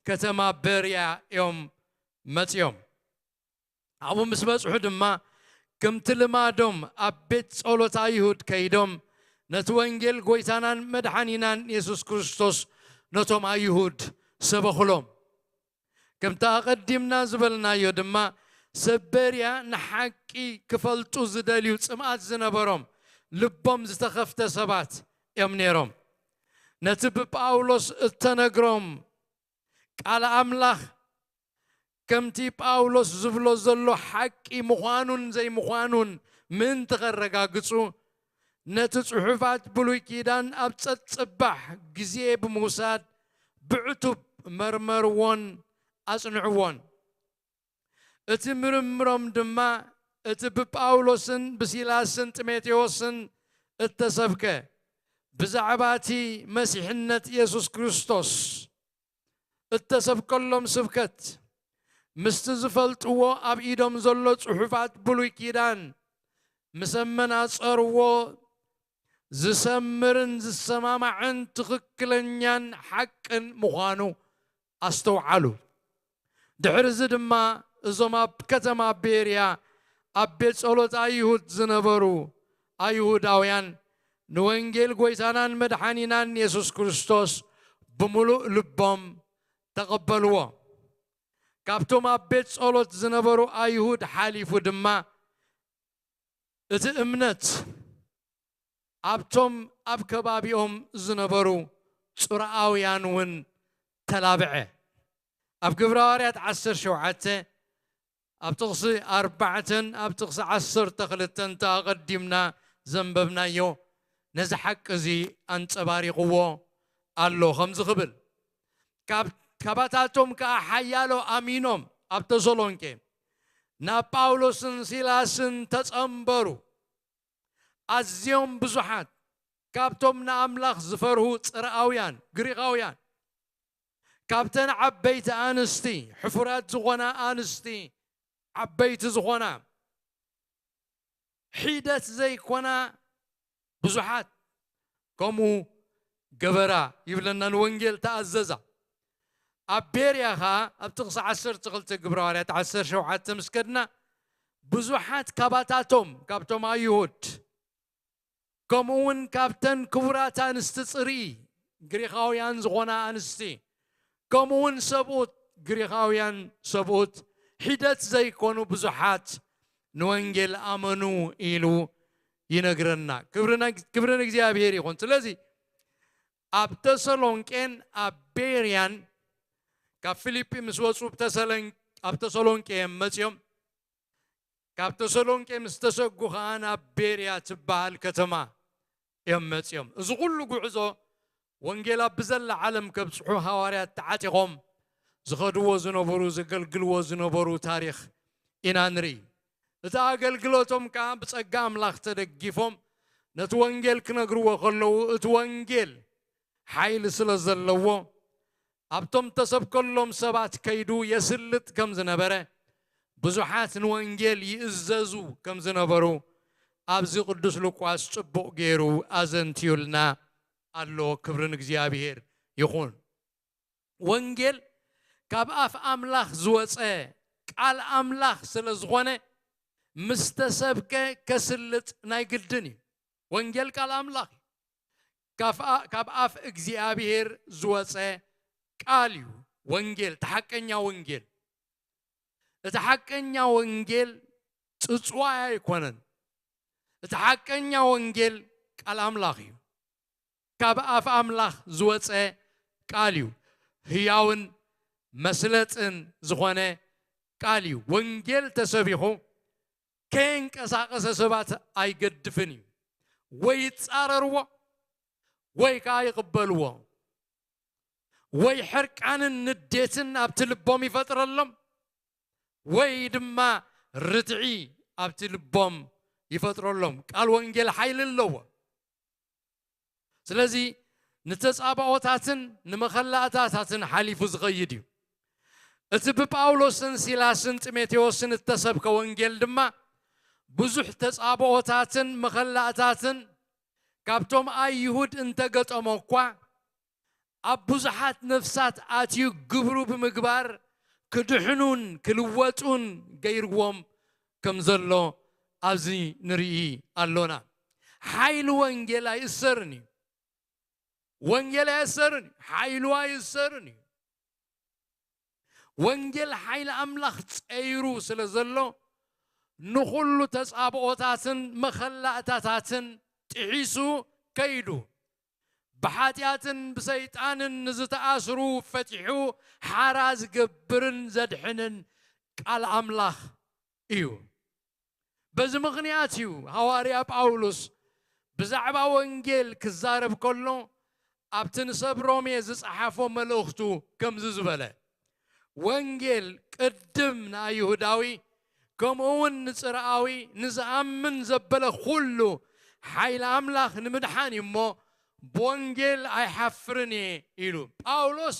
ከተማ በርያ እዮም መጺኦም። ኣብኡ ምስ በጽሑ ድማ፣ ከምቲ ልማዶም፣ ኣብ ቤት ጸሎት ኣይሁድ ከይዶም ነቲ ወንጌል ጐይታናን መድሓኒናን የሱስ ክርስቶስ ነቶም ኣይሁድ ሰበኹሎም። ከምቲ ኣቐዲምና ዝበልናዮ ድማ፣ ሰብ በርያ ንሓቂ ክፈልጡ ዝደልዩ ጽምኣት ዝነበሮም፣ ልቦም ዝተኸፍተ ሰባት እዮም ነይሮም። ነቲ ብጳውሎስ እተነግሮም ቃል ኣምላኽ ከምቲ ጳውሎስ ዝብሎ ዘሎ ሓቂ ምዃኑን ዘይምዃኑን ምእንቲ ኸረጋግጹ፣ ነቲ ጽሑፋት ብሉይ ኪዳን ኣብ ጸጽባሕ ግዜ ብምውሳድ ብዕቱብ መርመርዎን ኣጽንዕዎን። እቲ ምርምሮም ድማ እቲ ብጳውሎስን ብሲላስን ጢሞቴዎስን እተሰብከ ብዛዕባ እቲ መሲሕነት የሱስ ክርስቶስ እተሰብከሎም ስብከት፣ ምስቲ ዝፈልጥዎ ኣብ ኢዶም ዘሎ ጽሑፋት ብሉይ ኪዳን ምስ ኣመናጸርዎ፣ ዝሰምርን ዝሰማማዕን ትኽክለኛን ሓቅን ምዃኑ ኣስተውዓሉ። ድሕርዚ ድማ እዞም ኣብ ከተማ ቤርያ ኣብ ቤት ጸሎት ኣይሁድ ዝነበሩ ኣይሁዳውያን ንወንጌል ጐይታናን መድሓኒናን የሱስ ክርስቶስ ብምሉእ ልቦም ተቐበልዎ። ካብቶም ኣብ ቤት ጸሎት ዝነበሩ ኣይሁድ ሓሊፉ ድማ እቲ እምነት ኣብቶም ኣብ ከባቢኦም ዝነበሩ ጽርኣውያን እውን ተላብዐ። ኣብ ግብረ ሃዋርያት ዓሰርተ ሸውዓተ ኣብ ጥቕሲ ኣርባዕተን ኣብ ጥቕሲ ዓሰርተ ክልተን ተኣቐዲምና ዘንበብናዮ ነዚ ሓቂ እዚ ኣንጸባሪቕዎ ኣሎ። ከምዚ ክብል፣ ካብ-፣ ካባታቶም ከኣ ሓያሎ ኣሚኖም ኣብ ተሰሎንቄ ናብ ጳውሎስን ሲላስን ተጸንበሩ። ኣዝዮም ብዙሓት ካብቶም ንኣምላኽ ዝፈርሁ ጽርኣውያን፣ ግሪኻውያን፣ ካብተን ዓበይቲ ኣንስቲ፣ ሕፉራት ዝኾና ኣንስቲ፣ ዓበይቲ ዝኾና፣ ሒደት ዘይኮና ብዙሓት ከምኡ ገበራ ይብለና፣ ንወንጌል ተኣዘዛ። ኣብ ቤርያ ኸኣ ኣብ ጥቕሲ ዓሰርተ ክልተ ግብረ ሃዋርያት ዓሰርተ ሸውዓተ ምስ ከድና፣ ብዙሓት ካባታቶም፣ ካብቶም ኣይሁድ፣ ከምኡ እውን ካብተን ክቡራት ኣንስቲ ጽርኢ፣ ግሪኻውያን ዝኾና ኣንስቲ፣ ከምኡ እውን ሰብኡት፣ ግሪኻውያን ሰብኡት፣ ሒደት ዘይኮኑ ብዙሓት ንወንጌል ኣመኑ ኢሉ ይነግረና። ክብሪ ን-፣ ክብሪ ንእግዚኣብሔር ይኹን። ስለዚ ኣብ ተሰሎንቄን ኣብ ቤርያን፣ ካብ ፊልጲ ምስ ወጹ ኣብ ተሰለን-፣ ኣብ ተሰሎንቄ እዮም መጺኦም። ካብ ተሰሎንቄ ምስ ተሰጉ ኸኣ ናብ ቤርያ ትበሃል ከተማ እዮም መጺኦም። እዚ ኹሉ ጉዕዞ ወንጌል ኣብ ብዘላ ዓለም ከብጽሑ ሃዋርያት ተዓጢቖም ዝኸድዎ ዝነበሩ፣ ዘገልግልዎ ዝነበሩ ታሪኽ ኢና ንርኢ። እቲ ኣገልግሎቶም ከኣ ብጸጋ ኣምላኽ ተደጊፎም ነቲ ወንጌል ክነግርዎ ከለዉ፣ እቲ ወንጌል ሓይሊ ስለ ዘለዎ፣ ኣብቶም ተሰብከሎም ሰባት ከይዱ የስልጥ ከም ዝነበረ፣ ብዙሓት ንወንጌል ይእዘዙ ከም ዝነበሩ ኣብዚ ቅዱስ ሉቃስ ጽቡቕ ገይሩ ኣዘንትዩልና ኣሎ። ክብሪ ንእግዚኣብሔር ይኹን። ወንጌል ካብ ኣፍ ኣምላኽ ዝወጸ ቃል ኣምላኽ ስለ ዝኾነ፣ ምስ ተሰብከ ከስልጥ ናይ ግድን እዩ። ወንጌል ቃል ኣምላኽ እዩ። ካብ ኣ-፣ ካብ ኣፍ እግዚኣብሔር ዝወጸ ቃል እዩ ወንጌል፣ እቲ ሓቀኛ ወንጌል። እቲ ሓቀኛ ወንጌል ጽጽዋይ ኣይኮነን። እቲ ሓቀኛ ወንጌል ቃል ኣምላኽ እዩ። ካብ ኣፍ ኣምላኽ ዝወጸ ቃል እዩ። ህያውን መስለጥን ዝኾነ ቃል እዩ። ወንጌል ተሰቢኹ ከየንቀሳቐሰ ሰባት ኣይገድፍን እዩ። ወይ ይጻረርዎ፣ ወይ ከኣ ይቕበልዎ። ወይ ሕርቃንን ንዴትን ኣብቲ ልቦም ይፈጥረሎም፣ ወይ ድማ ርትዒ ኣብቲ ልቦም ይፈጥረሎም። ቃል ወንጌል ሓይሊ ኣለዎ። ስለዚ ንተጻብኦታትን ንመኸላእታታትን ሓሊፉ ዝኸይድ እዩ። እቲ ብጳውሎስን ሲላስን ጢሞቴዎስን እተሰብከ ወንጌል ድማ ብዙሕ ተጻብኦታትን መኸላእታትን ካብቶም ኣይሁድ እንተገጠሞ እኳ፣ ኣብ ብዙሓት ነፍሳት ኣትዩ ግብሩ ብምግባር ክድሕኑን ክልወጡን ገይርዎም ከም ዘሎ ኣብዚ ንርኢ ኣሎና። ሓይሊ ወንጌል ኣይእሰርን እዩ። ወንጌል ኣይእሰርን እዩ። ሓይሉ ኣይእሰርን እዩ። ወንጌል ሓይሊ ኣምላኽ ጸይሩ ስለ ዘሎ፣ ንኹሉ ተጻብኦታትን መኸላእታታትን ጥሒሱ ከይዱ፣ ብሓጢኣትን ብሰይጣንን ንዝተኣስሩ ፈቲሑ ሓራ ዝገብርን ዘድሕንን ቃል ኣምላኽ እዩ። በዚ ምኽንያት እዩ ሃዋርያ ጳውሎስ ብዛዕባ ወንጌል ክዛረብ ከሎ ኣብቲ ንሰብ ሮሜ ዝጸሓፎ መልእኽቱ ከምዚ ዝበለ፣ ወንጌል ቅድም ንኣይሁዳዊ ከምኡ እውን ንጽርኣዊ ንዝኣምን ዘበለ ኩሉ ሓይሊ ኣምላኽ ንምድሓን እዩ እሞ ብወንጌል ኣይሓፍርን እየ ኢሉ። ጳውሎስ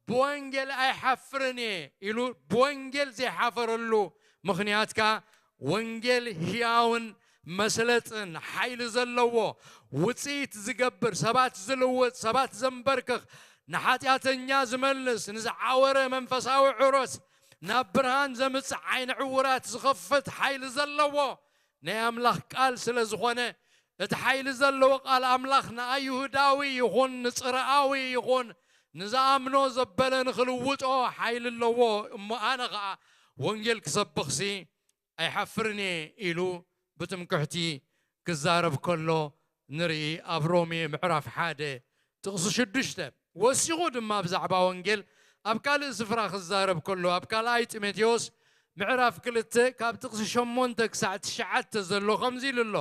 ብወንጌል ኣይሓፍርን እየ ኢሉ ብወንጌል ዘይሓፈረሉ ምኽንያት ከኣ ወንጌል ህያውን መሰለጥን ሓይሊ ዘለዎ ውፅኢት ዝገብር ሰባት ዝልውጥ ሰባት ዘንበርክኽ ንሓጢኣተኛ ዝመልስ ንዝዓወረ መንፈሳዊ ዕሮት ናብ ብርሃን ዘምፅእ ዓይነ ዕውራት ዝኸፍት ሓይሊ ዘለዎ ናይ ኣምላኽ ቃል ስለ ዝኾነ እቲ ሓይሊ ዘለዎ ቃል ኣምላኽ ንኣይሁዳዊ ይኹን ንፅርኣዊ ይኹን ንዝኣምኖ ዘበለ ንኽልውጦ ሓይሊ ኣለዎ። እሞ ኣነ ኸዓ ወንጌል ክሰብኽሲ ኣይሓፍርን እየ ኢሉ ብትምክሕቲ ክዛረብ ከሎ ንርኢ። ኣብ ሮሜ ምዕራፍ ሓደ ጥቕሲ ሽዱሽተ ወሲኹ ድማ ብዛዕባ ወንጌል ኣብ ካልእ ስፍራ ክዛረብ ከሎ ኣብ ካልኣይ ጢሞቴዎስ ምዕራፍ ክልተ ካብ ጥቕሲ ሸሞንተ ክሳዕ ትሽዓተ ዘሎ ከምዚ ኢሉ ኣሎ፣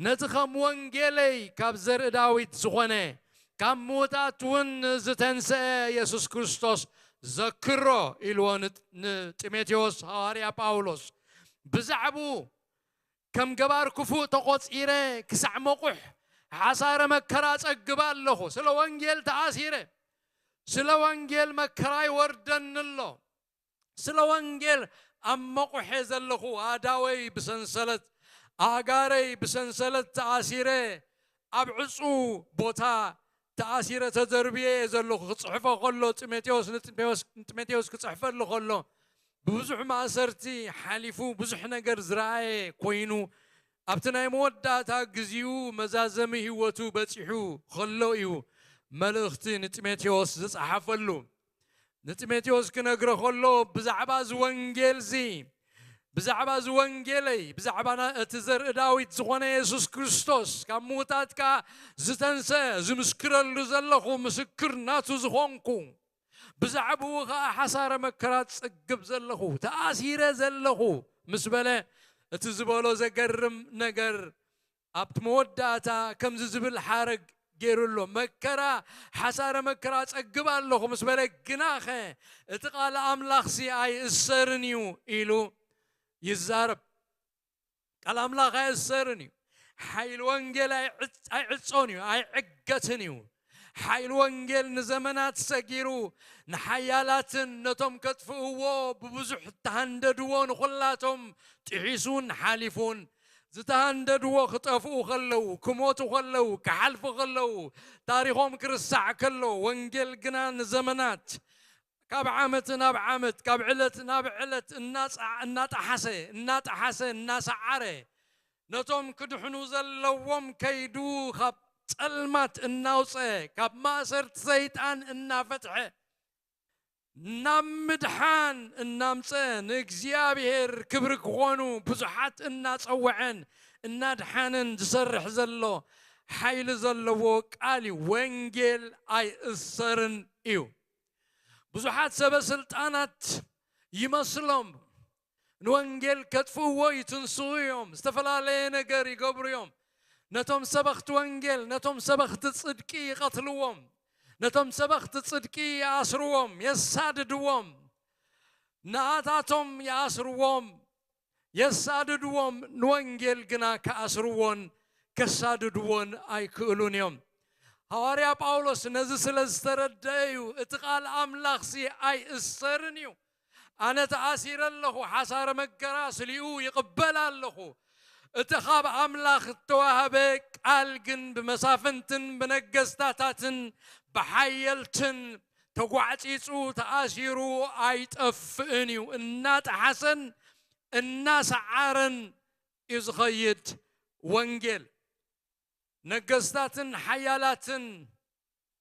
ነቲ ከም ወንጌለይ ካብ ዘርኢ ዳዊት ዝኾነ ካብ ምዉታት እውን ዝተንስአ የሱስ ክርስቶስ ዘክሮ ኢልዎ ንጢሞቴዎስ ሃዋርያ ጳውሎስ። ብዛዕባኡ ከም ገባር ክፉእ ተቖጺረ ክሳዕ መቑሕ ሓሳረ መከራ ጸግብ ኣለኹ። ስለ ወንጌል ተኣሲረ፣ ስለ ወንጌል መከራ ይወርደኒ ኣሎ። ስለ ወንጌል ኣብ መቑሐ ዘለኹ ኣእዳወይ ብሰንሰለት ኣእጋረይ ብሰንሰለት ተኣሲረ ኣብ ዕጹ ቦታ ተኣሲረ ተደርብየ እየ ዘለኹ። ክጽሕፎ ከሎ ጢሞቴዎስ ንጢሞቴዎስ ክጽሕፈሉ ከሎ ብብዙሕ ማእሰርቲ ሓሊፉ ብዙሕ ነገር ዝረኣየ ኮይኑ ኣብቲ ናይ መወዳእታ ግዜኡ መዛዘሚ ህይወቱ በጺሑ ከሎ እዩ መልእኽቲ ንጢሞቴዎስ ዝጸሓፈሉ። ንጢሞቴዎስ ክነግሮ ከሎ ብዛዕባ እዚ ወንጌል እዚ ብዛዕባ እዚ ወንጌለይ ብዛዕባ እቲ ዘርኢ ዳዊት ዝኾነ የሱስ ክርስቶስ ካብ ምዉታት ከኣ ዝተንሰአ ዝምስክረሉ ዘለኹ ምስክር ናቱ ዝኾንኩ ብዛዕባኡ ኸዓ ሓሳረ መከራ ዝጽግብ ዘለኹ ተኣሲረ ዘለኹ ምስ በለ እቲ ዝበሎ ዘገርም ነገር ኣብቲ መወዳእታ ከምዚ ዝብል ሓረግ ገይሩ ኣሎ፣ መከራ ሓሳረ መከራ ጸግብ ኣለኹ ምስ በለ፣ ግናኸ እቲ ቃል ኣምላኽሲ ኣይእሰርን እዩ ኢሉ ይዛረብ። ቃል ኣምላኽ ኣይእሰርን እዩ። ሓይሊ ወንጌል ኣይዕጾን እዩ፣ ኣይዕገትን እዩ። ሓይሊ ወንጌል ንዘመናት ሰጊሩ ንሓያላትን ነቶም ከጥፍእዎ ብብዙሕ እተሃንደድዎ ንኹላቶም ጥሒሱን ሓሊፉን ዝተሃንደድዎ ክጠፍኡ ከለዉ ክሞቱ ከለዉ ክሓልፉ ከለዉ ታሪኾም ክርስዕ ከሎ ወንጌል ግና ንዘመናት ካብ ዓመት ናብ ዓመት ካብ ዕለት ናብ ዕለት እናጣሓሰ እናጣሓሰ እናሰዓረ ነቶም ክድሕኑ ዘለዎም ከይዱ ካብ ጸልማት እናውፀ ካብ ማእሰርቲ ሰይጣን እናፈትሐ ናብ ምድሓን እናምፀ ንእግዚኣብሔር ክብሪ ክኾኑ ብዙሓት እናፀወዐን እናድሓንን ዝሰርሕ ዘሎ ሓይሊ ዘለዎ ቃል እዩ። ወንጌል ኣይእሰርን እዩ። ብዙሓት ሰበ ስልጣናት ይመስሎም ንወንጌል ከጥፍእዎ ይትንስኡ እዮም። ዝተፈላለየ ነገር ይገብሩ እዮም። ነቶም ሰበኽቲ ወንጌል ነቶም ሰበኽቲ ጽድቂ ይቐትልዎም። ነቶም ሰበኽቲ ጽድቂ ይኣስርዎም፣ የሳድድዎም። ንኣታቶም ይኣስርዎም፣ የሳድድዎም። ንወንጌል ግና ክኣስርዎን ከሳድድዎን ኣይክእሉን እዮም። ሃዋርያ ጳውሎስ ነዚ ስለ ዝተረደአ እዩ እቲ ቃል ኣምላኽሲ ኣይእሰርን እዩ። ኣነ ተኣሲረ ኣለኹ፣ ሓሳረ መከራ ስሊኡ ይቕበል ኣለኹ። እቲ ኻብ ኣምላኽ እተዋህበ ቃል ግን ብመሳፍንትን ብነገስታታትን ብሓየልትን ተጓዕጺጹ ተኣሲሩ ኣይጠፍእን እዩ። እናጠሓሰን እናሰዓረን እዩ ዝኸይድ ወንጌል። ነገስታትን ሓያላትን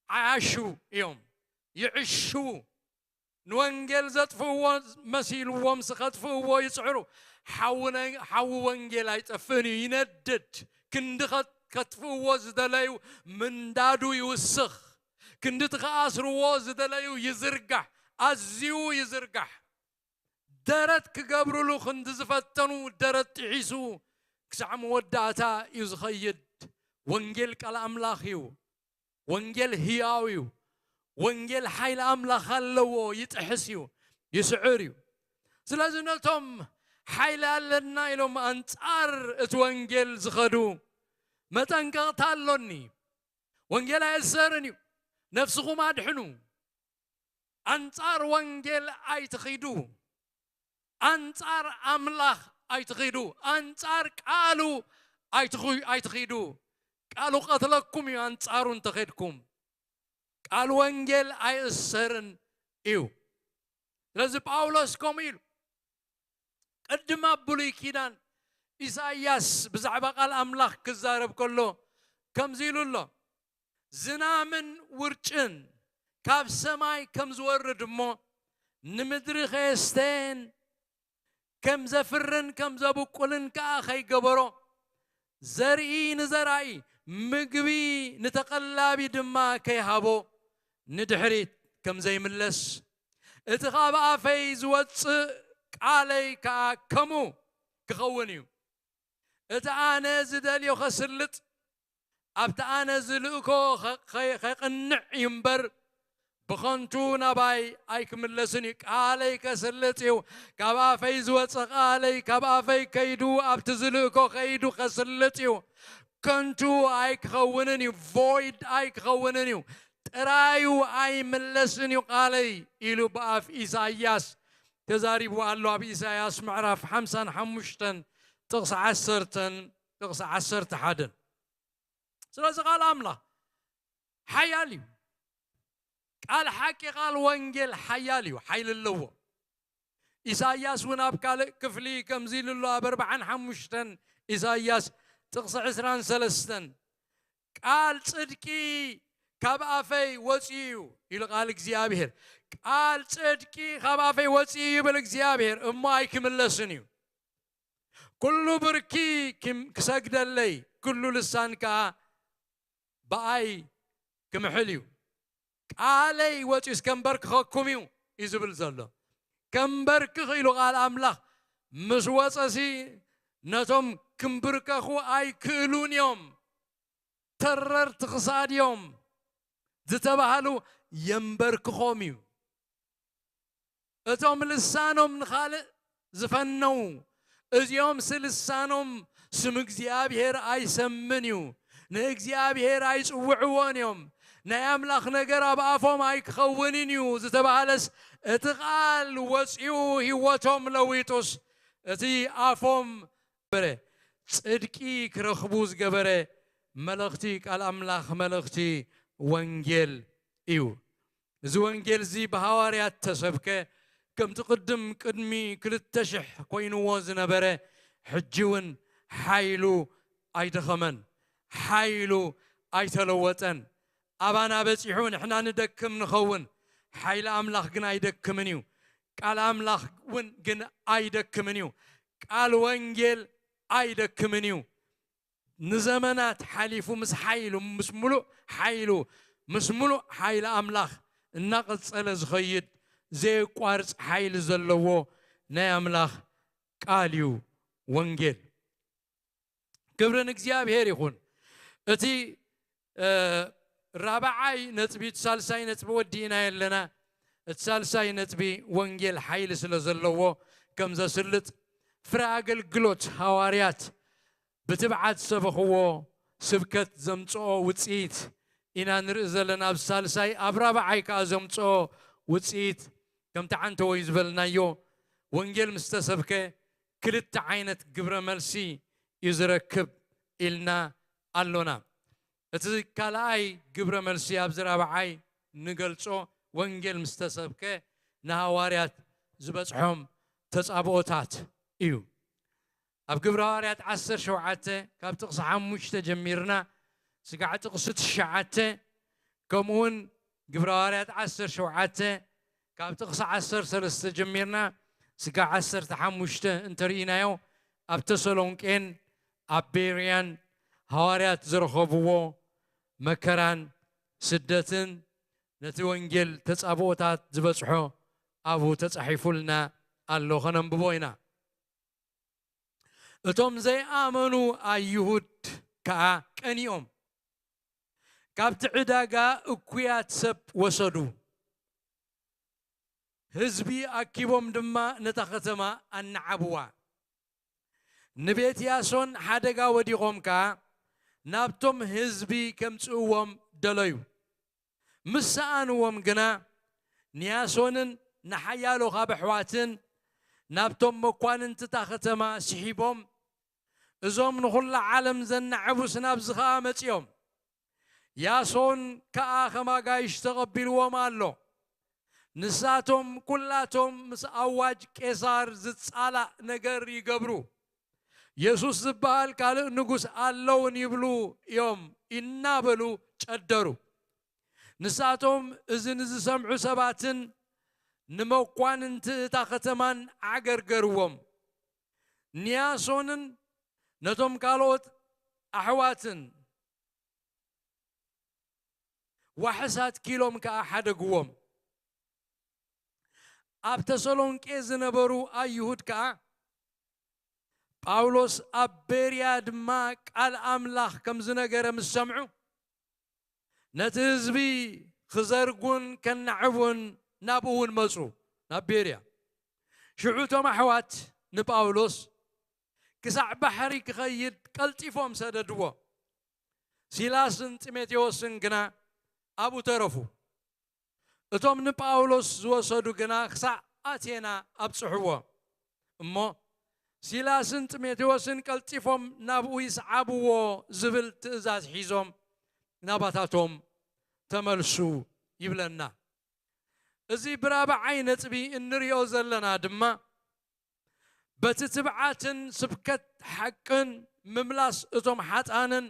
ዓያሹ እዮም፣ ይዕሹ። ንወንጌል ዘጥፍእዎ መሲልዎም ስኸጥፍእዎ ይጽዕሩ። ሓዊ ወንጌል ኣይጠፍእን እዩ፣ ይነድድ። ክንዲ ከጥፍእዎ ዝደለዩ ምንዳዱ ይውስኽ። ክንዲ እቲ ክኣስርዎ ዝደለዩ ይዝርጋሕ፣ ኣዝዩ ይዝርጋሕ። ደረት ክገብርሉ ክንዲ ዝፈተኑ ደረት ጥሒሱ ክሳዕ መወዳእታ እዩ ዝኸይድ። ወንጌል ቃል ኣምላኽ እዩ። ወንጌል ህያው እዩ። ወንጌል ሓይሊ ኣምላኽ ኣለዎ፣ ይጥሕስ እዩ፣ ይስዕር እዩ። ስለዚ ነቶም ሓይሊ ኣለና ኢሎም ኣንጻር እቲ ወንጌል ዝኸዱ መጠንቀቕታ ኣሎኒ። ወንጌል ኣየእሰርን እዩ። ነፍስኹም ኣድሕኑ። ኣንጻር ወንጌል ኣይትኺዱ። ኣንጻር ኣምላኽ ኣይትኺዱ። ኣንጻር ቃሉ ኣይትኹ-፣ ኣይትኺዱ። ቃሉ ቀትለኩም እዩ ኣንጻሩ እንተኸድኩም። ቃል ወንጌል ኣይእሰርን እዩ። ስለዚ ጳውሎስ ከምኡ ኢሉ። ቅድም ኣብ ብሉይ ኪዳን ኢሳይያስ ብዛዕባ ቃል ኣምላኽ ክዛረብ ከሎ ከምዚ ኢሉ ኣሎ፣ ዝናምን ውርጭን ካብ ሰማይ ከም ዝወርድ እሞ ንምድሪ ከየስተየን ከም ዘፍርን ከም ዘብቁልን ከኣ ከይገበሮ፣ ዘርኢ ንዘራኢ፣ ምግቢ ንተቐላቢ ድማ ከይሃቦ ንድሕሪት ከም ዘይምለስ፣ እቲ ካብ ኣፈይ ዝወጽእ ቃለይ ከኣ ከምኡ ክኸውን እዩ። እቲ ኣነ ዝደልዮ ኸስልጥ፣ ኣብቲ ኣነ ዝልእኮ ኸ-፣ ኸ-፣ ኸቕንዕ እዩ እምበር፣ ብኸንቱ ናባይ ኣይክምለስን እዩ። ቃለይ ከስልጥ እዩ። ካብ ኣፈይ ዝወጸ ቃለይ፣ ካብ ኣፈይ ከይዱ ኣብቲ ዝልእኮ ከይዱ ከስልጥ እዩ። ከንቱ ኣይክኸውንን እዩ፣ ቮይድ ኣይክኸውንን እዩ። ጥራዩ ኣይምለስን እዩ ቃለይ ኢሉ ብኣፍ ኢሳይያስ ተዛሪቡ ኣሎ። ኣብ ኢሳይያስ ምዕራፍ ሓምሳን ሓሙሽተን ጥቕሲ ዓሰርተን ጥቕሲ ዓሰርተ ሓደን። ስለዚ ቃል ኣምላኽ ሓያል እዩ። ቃል ሓቂ፣ ቃል ወንጌል ሓያል እዩ፣ ሓይሊ ኣለዎ። ኢሳይያስ እውን ኣብ ካልእ ክፍሊ ከምዚ ኢሉ ኣሎ፣ ኣብ ኣርባዓን ሓሙሽተን ኢሳይያስ ጥቕሲ ዕስራን ሰለስተን፣ "ቃል ጽድቂ ካብ ኣፈይ ወጺኡ እዩ" ኢሉ ቃል እግዚኣብሔር። "ቃል ጽድቂ ካብ ኣፈይ ወጺኡ" ይብል እግዚኣብሔር፣ እሞ ኣይክምለስን እዩ። "ኩሉ ብርኪ ክም-፣ ክሰግደለይ፣ ኩሉ ልሳን ከኣ ብኣይ ክምሕል እዩ። ቃለይ ወጺኡስ ከንበርክኸኩም እዩ" እዩ ዝብል ዘሎ። ከንበርክኽ ኢሉ ቃል ኣምላኽ ምስ ወጸሲ፣ ነቶም ክምብርከኹ ኣይክእሉን እዮም፣ ተረርቲ ክሳድ እዮም ዝተባህሉ የንበርክኾም እዩ። እቶም ልሳኖም ንኻልእ ዝፈነዉ፣ እዚኦምሲ ልሳኖም ስም እግዚኣብሔር ኣይሰምን እዩ፣ ንእግዚኣብሔር ኣይጽውዕዎን እዮም፣ ናይ ኣምላኽ ነገር ኣብ ኣፎም ኣይክኸውንን እዩ ዝተባህለስ፣ እቲ ቃል ወጺኡ ህይወቶም ለዊጡስ፣ እቲ ኣፎም በረ፣ ጽድቂ ክረኽቡ ዝገበረ መልእኽቲ ቃል ኣምላኽ፣ መልእኽቲ ወንጌል እዩ። እዚ ወንጌል እዚ ብሃዋርያት ተሰብከ፣ ከምቲ ቅድም ቅድሚ ክልተ ሽሕ ኮይንዎ ዝነበረ፣ ሕጂ እውን ሓይሉ ኣይደኸመን፣ ሓይሉ ኣይተለወጠን። ኣባና በጺሑ ንሕና ንደክም ንኸውን፣ ሓይሊ ኣምላኽ ግን ኣይደክምን እዩ። ቃል ኣምላኽ እውን ግን ኣይደክምን እዩ። ቃል ወንጌል ኣይደክምን እዩ። ንዘመናት ሓሊፉ ምስ ሓይሉ፣ ምስ ምሉእ ሓይሉ፣ ምስ ምሉእ ሓይሊ ኣምላኽ እናቐጸለ ዝኸይድ ዘየቋርጽ ሓይሊ ዘለዎ ናይ ኣምላኽ ቃል እዩ ወንጌል። ክብሪ ንእግዚኣብሔር ይኹን። እቲ፣ እ፣ ራብዓይ ነጥቢ፣ እቲ ሳልሳይ ነጥቢ ወዲእና ኣለና። እቲ ሳልሳይ ነጥቢ ወንጌል ሓይሊ ስለ ዘለዎ ከም ዘስልጥ፣ ፍረ ኣገልግሎት ሃዋርያት ብትብዓት ሰበኽዎ ስብከት ዘምጽኦ ውጽኢት ኢና ንርኢ ዘለና። ኣብ ሳልሳይ፣ ኣብ ራብዓይ ከኣ ዘምጽኦ ውጽኢት ከምቲ ዓንተወይ ዝበልናዮ፣ ወንጌል ምስ ተሰብከ ክልተ ዓይነት ግብረ መልሲ እዩ ዝረክብ ኢልና ኣሎና። እቲ ካልኣይ ግብረ መልሲ ኣብዚ ራብዓይ ንገልጾ፣ ወንጌል ምስ ተሰብከ ንሃዋርያት ዝበጽሖም ተጻብኦታት እዩ። ኣብ ግብረ ሃዋርያት ዓሰርተ ሸውዓተ ካብ ጥቕሲ ሓሙሽተ ጀሚርና ስጋዕ ጥቕሲ ትሽዓተ፣ ከምኡ እውን ግብረ ሃዋርያት ዓሰርተ ሸውዓተ ካብ ጥቕሲ ዓሰርተ ሰለስተ ጀሚርና ስጋዕ ዓሰርተ ሓሙሽተ እንተርኢናዮ፣ ኣብ ተሰሎንቄን ኣብ ቤርያን ሃዋርያት ዝረኸብዎ መከራን ስደትን ነቲ ወንጌል ተጻብኦታት ዝበጽሖ ኣብኡ ተጻሒፉልና ኣሎ፣ ከነንብቦ ኢና። እቶም ዘይኣመኑ ኣይሁድ ከኣ ቀኒኦም፣ ካብቲ ዕዳጋ እኩያት ሰብ ወሰዱ። ህዝቢ ኣኪቦም ድማ ነታ ከተማ ኣነዓብዋ። ንቤት ያሶን ሓደጋ ወዲቖም ከኣ ናብቶም ህዝቢ ከምጽእዎም ደለዩ። ምስ ሰኣንዎም ግና ንያሶንን ንሓያሎ ካብ ኣሕዋትን ናብቶም መኳንንትታ ከተማ ስሒቦም፣ እዞም ንኹላ ዓለም ዘናዕቡስ ናብዚ ኸኣ መጺኦም። ያሶን ከኣ ከም ኣጋይሽ ተቐቢልዎም ኣሎ። ንሳቶም ኩላቶም ምስ ኣዋጅ ቄሳር ዝጻላእ ነገር ይገብሩ። የሱስ ዝበሃል ካልእ ንጉስ ኣለውን ይብሉ እዮም እናበሉ ጨደሩ። ንሳቶም እዚ ንዝሰምዑ ሰባትን ንመኳንንቲ እታ ከተማን ዓገርገርዎም። ንያሶንን ነቶም ካልኦት ኣሕዋትን ዋሕስ ኣትኪሎም ከኣ ሓደግዎም። ኣብ ተሰሎንቄ ዝነበሩ ኣይሁድ ከኣ ጳውሎስ ኣብ ቤርያ ድማ ቃል ኣምላኽ ከም ዝነገረ ምስ ሰምዑ፣ ነቲ ህዝቢ ክዘርጉን ከናዕቡን ናብኡ እውን መጹ፣ ናብ ቤርያ። ሽዑ እቶም ኣሕዋት ንጳውሎስ ክሳዕ ባሕሪ ክኸይድ ቀልጢፎም ሰደድዎ። ሲላስን ጢሞቴዎስን ግና ኣብኡ ተረፉ። እቶም ንጳውሎስ ዝወሰዱ ግና ክሳዕ ኣቴና ኣብጽሕዎ። እሞ ሲላስን ጢሞቴዎስን ቀልጢፎም ናብኡ ይስዓብዎ ዝብል ትእዛዝ ሒዞም ናባታቶም ተመልሱ ይብለና። እዚ ብራብዓይ ነጥቢ እንሪኦ ዘለና ድማ በቲ ትብዓትን ስብከት ሓቅን ምምላስ እቶም ሓጣንን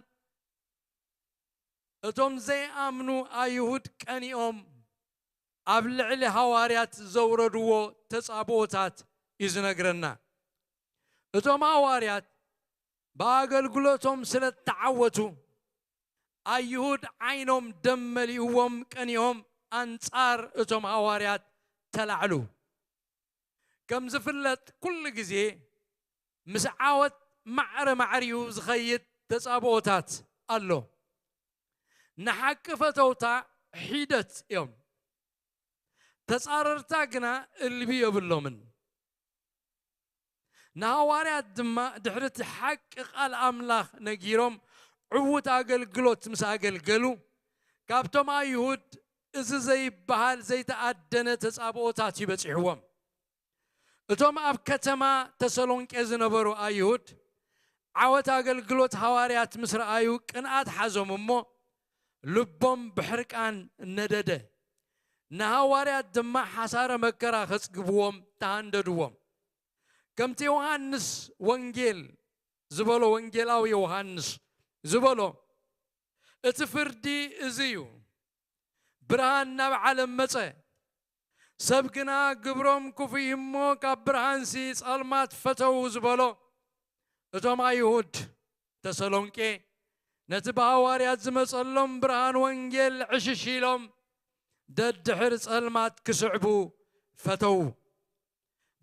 እቶም ዘይኣምኑ ኣይሁድ ቀኒኦም ኣብ ልዕሊ ሃዋርያት ዘውረድዎ ተጻብኦታት እዩ ዝነግረና። እቶም ሃዋርያት ብኣገልግሎቶም ስለ እተዓወቱ ኣይሁድ ዓይኖም ደም መሊእዎም ቀኒኦም ኣንጻር እቶም ሃዋርያት ተላዕሉ። ከም ዝፍለጥ ኩሉ ግዜ ምስ ዓወት ማዕረ ማዕሪኡ ዝኸይድ ተጻብኦታት ኣሎ። ንሓቂ ፈተውታ ሒደት እዮም። ተጻረርታ ግና እልቢ የብሎምን። ንሃዋርያት ድማ ድሕሪ እቲ ሓቂ ቃል ኣምላኽ ነጊሮም ዕዉት ኣገልግሎት ምስ ኣገልገሉ ካብቶም ኣይሁድ እዚ ዘይበሃል ዘይተኣደነ ተጻብኦታት እዩ በጺሕዎም። እቶም ኣብ ከተማ ተሰሎንቄ ዝነበሩ ኣይሁድ ዓወት ኣገልግሎት ሃዋርያት ምስ ረኣዩ ቅንኣት ሓዞም እሞ ልቦም ብሕርቃን ነደደ። ንሃዋርያት ድማ ሓሳረ መከራ ከጽግብዎም ተሃንደድዎም። ከምቲ ዮሃንስ ወንጌል ዝበሎ፣ ወንጌላዊ ዮሃንስ ዝበሎ፣ እቲ ፍርዲ እዚ እዩ። ብርሃን ናብ ዓለም መጸ፣ ሰብ ግና ግብሮም ክፉእ እሞ ካብ ብርሃንሲ ጸልማት ፈተው ዝበሎ፣ እቶም ኣይሁድ ተሰሎንቄ ነቲ ብሃዋርያት ዝመጸሎም ብርሃን ወንጌል ዕሽሽ ኢሎም ደድሕሪ ጸልማት ክስዕቡ ፈተው።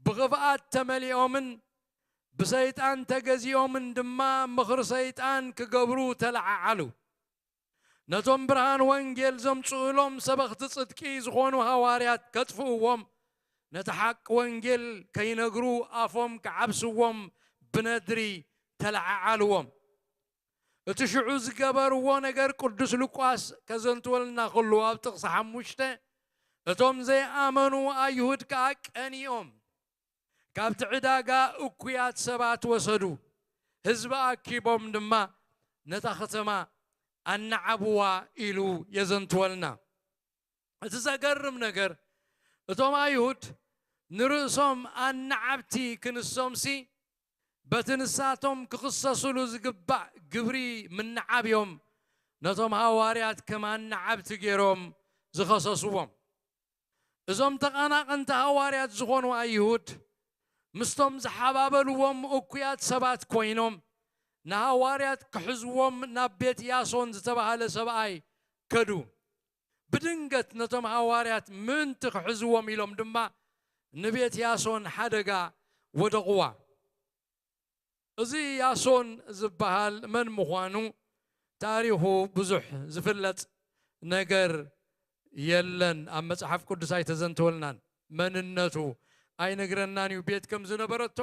ብኽፍኣት ተመሊኦምን ብሰይጣን ተገዚኦምን ድማ ምኽሪ ሰይጣን ክገብሩ ተለዓዓሉ። ነቶም ብርሃን ወንጌል ዘምጽኡሎም ሰበኽቲ ጽድቂ ዝኾኑ ሃዋርያት ከጥፍእዎም፣ ነቲ ሓቂ ወንጌል ከይነግሩ ኣፎም ክዓብስዎም ብነድሪ ተለዓዓልዎም። እቲ ሽዑ ዝገበርዎ ነገር ቅዱስ ሉቃስ ከዘንትወልና ከሎ ኣብ ጥቕሲ ሓሙሽተ፣ እቶም ዘይኣመኑ ኣይሁድ ከኣ ቀኒኦም ካብቲ ዕዳጋ እኩያት ሰባት ወሰዱ፣ ህዝቢ ኣኪቦም ድማ ነታ ከተማ ኣነዓብዋ ኢሉ የዘንትወልና። እቲ ዘገርም ነገር እቶም ኣይሁድ ንርእሶም ኣነዓብቲ ክንሶምሲ በቲ ንሳቶም ክኽሰሱሉ ዝግባእ ግብሪ ምንዓብ እዮም ነቶም ሃዋርያት ከም ኣነዓብቲ ገይሮም ዝኸሰስዎም። እዞም ተቐናቐንቲ ሃዋርያት ዝኾኑ ኣይሁድ ምስቶም ዝሓባበልዎም እኩያት ሰባት ኮይኖም ንሃዋርያት ክሕዝዎም ናብ ቤት ያሶን ዝተባህለ ሰብኣይ ከዱ። ብድንገት ነቶም ሃዋርያት ምእንቲ ክሕዝዎም ኢሎም ድማ ንቤት ያሶን ሓደጋ ወደቕዋ። እዚ ያሶን ዝበሃል መን ምዃኑ ታሪኹ ብዙሕ ዝፍለጥ ነገር የለን። ኣብ መጽሓፍ ቅዱስ ኣይተዘንተወልናን። መንነቱ ኣይነግረናን እዩ። ቤት ከም ዝነበረቶ፣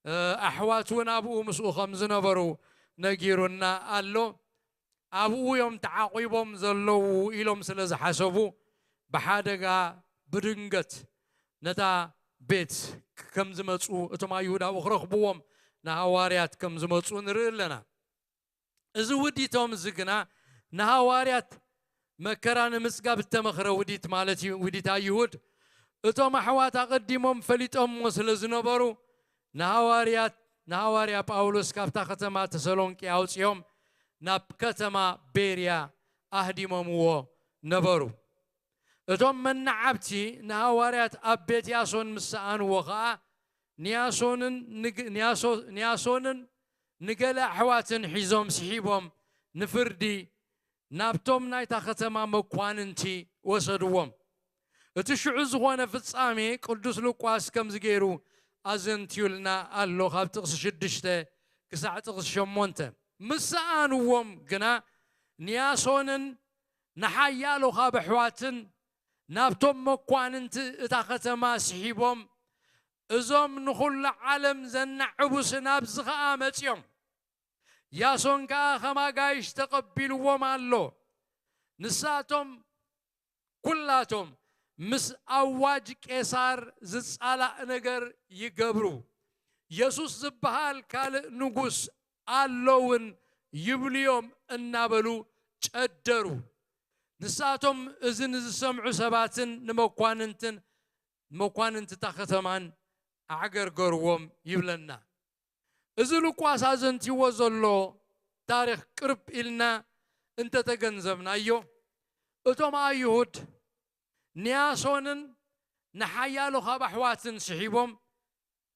እ፣ ኣሕዋት እውን ኣብኡ ምስኡ ከም ዝነበሩ ነጊሩና ኣሎ። ኣብኡ እዮም ተዓቒቦም ዘለዉ ኢሎም ስለ ዝሓሰቡ፣ ብሓደጋ ብድንገት ነታ ቤት ከም ዝመጹ፣ እቶም ኣይሁድ ኣብኡ ክረኽብዎም ንሃዋርያት ከም ዝመጹ ንርኢ ኣለና። እዚ ውዲቶም እዚ ግና ንሃዋርያት መከራ ንምጽጋብ እተመኽረ ውዲት ማለት እዩ፣ ውዲት ኣይሁድ። እቶም ኣሕዋት ኣቐዲሞም ፈሊጦምዎ ስለ ዝነበሩ፣ ንሃዋርያት፣ ንሃዋርያ ጳውሎስ ካብታ ከተማ ተሰሎንቄ ኣውጺኦም ናብ ከተማ ቤርያ ኣህዲሞምዎ ነበሩ። እቶም መናዓብቲ ንሃዋርያት ኣብ ቤት ያሶን ምስ ሰኣንዎ ኸኣ፣ ንያሶንን ንግ-፣ ንያሶ-፣ ንያሶንን ንገለ ኣሕዋትን ሒዞም ስሒቦም ንፍርዲ ናብቶም ናይታ ከተማ መኳንንቲ ወሰድዎም። እቲ ሽዑ ዝኾነ ፍጻሜ ቅዱስ ሉቃስ ከምዚ ገይሩ ኣዘንትዩልና ኣሎ፣ ካብ ጥቕሲ ሽዱሽተ ክሳዕ ጥቕሲ ሸሞንተ። ምስ ሰኣንዎም ግና ንያሶንን ንሓያሎ ካብ ኣሕዋትን ናብቶም መኳንንቲ እታ ከተማ ስሒቦም፣ እዞም ንኹሉ ዓለም ዘናዕቡስ ናብዚ ኸኣ መጺኦም። ያሶን ከኣ ከም ኣጋይሽ ተቐቢልዎም ኣሎ። ንሳቶም ኩላቶም ምስ ኣዋጅ ቄሳር ዝጻላእ ነገር ይገብሩ። የሱስ ዝበሃል ካልእ ንጉስ ኣሎ እውን ይብሉ እዮም እናበሉ ጨደሩ። ንሳቶም እዚ ንዝሰምዑ ሰባትን ንመኳንንትን፣ መኳንንቲ እታ ከተማን ኣዕገርገርዎም ይብለና። እዚ ሉቃስ ኣዘንትይዎ ዘሎ ታሪኽ ቅርብ ኢልና እንተተገንዘብናዮ፣ እቶም ኣይሁድ ንያሶንን ንሓያሎ ካብ ኣሕዋትን ስሒቦም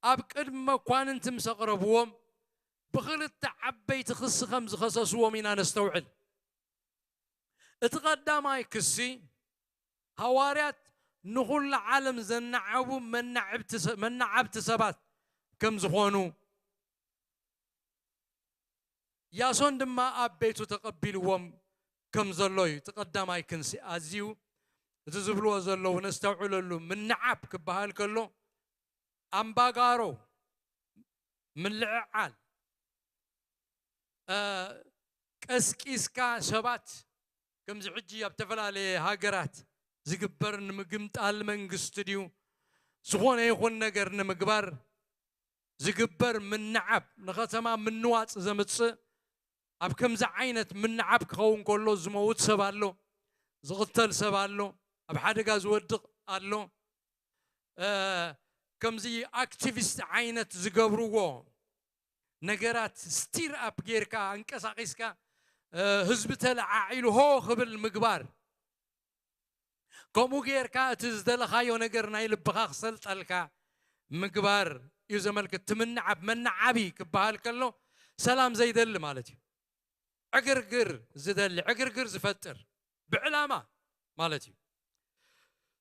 ኣብ ቅድሚ መኳንንቲ ምስ ኣቕረብዎም፣ ብኽልተ ዓበይቲ ክሲ ከም ዝኸሰስዎም ኢና ነስተውዕል። እቲ ቀዳማይ ክሲ፣ ሃዋርያት ንኹሉ ዓለም ዘናዓቡ መናዕብቲ ሰ-፣ መናዓብቲ ሰባት ከም ዝኾኑ፣ ያሶን ድማ ኣብ ቤቱ ተቐቢልዎም ከም ዘሎ እዩ። እቲ ቀዳማይ ክንሲ ኣዝዩ፣ እቲ ዝብልዎ ዘለዉ ነስተውዕለሉ። ምንዓብ ክበሃል ከሎ፣ ኣምባጋሮ፣ ምልዕዓል፣ እ፣ ቀስቂስካ ሰባት፣ ከምዚ ሕጂ ኣብ ዝተፈላለየ ሃገራት ዝግበር ንምግምጣል መንግስቲ ድዩ፣ ዝኾነ ይኹን ነገር ንምግባር ዝግበር ምንዓብ፣ ንኸተማ ምንዋጽ ዘምጽእ፣ ኣብ ከምዚ ዓይነት ምንዓብ ክኸውን ከሎ ዝመውት ሰብ ኣሎ፣ ዝቕተል ሰብ ኣሎ፣ ኣብ ሓደጋ ዝወድቕ ኣሎ። እ፣ ከምዚ ኣክቲቪስት ዓይነት ዝገብርዎ ነገራት ስቲር ኣፕ ጌርካ፣ ኣንቀሳቒስካ፣ እ፣ ህዝቢ ተለዓዒሉ ሆ ክብል ምግባር። ከምኡ ጌርካ እቲ ዝደለኻዮ ነገር ናይ ልብኻ ክሰልጠልካ ምግባር እዩ ዘመልክት። እቲ ምንዓብ፣ መናዓቢ ክበሃል ከሎ ሰላም ዘይደሊ ማለት እዩ። ዕግርግር ዝደሊ፣ ዕግርግር ዝፈጥር ብዕላማ ማለት እዩ።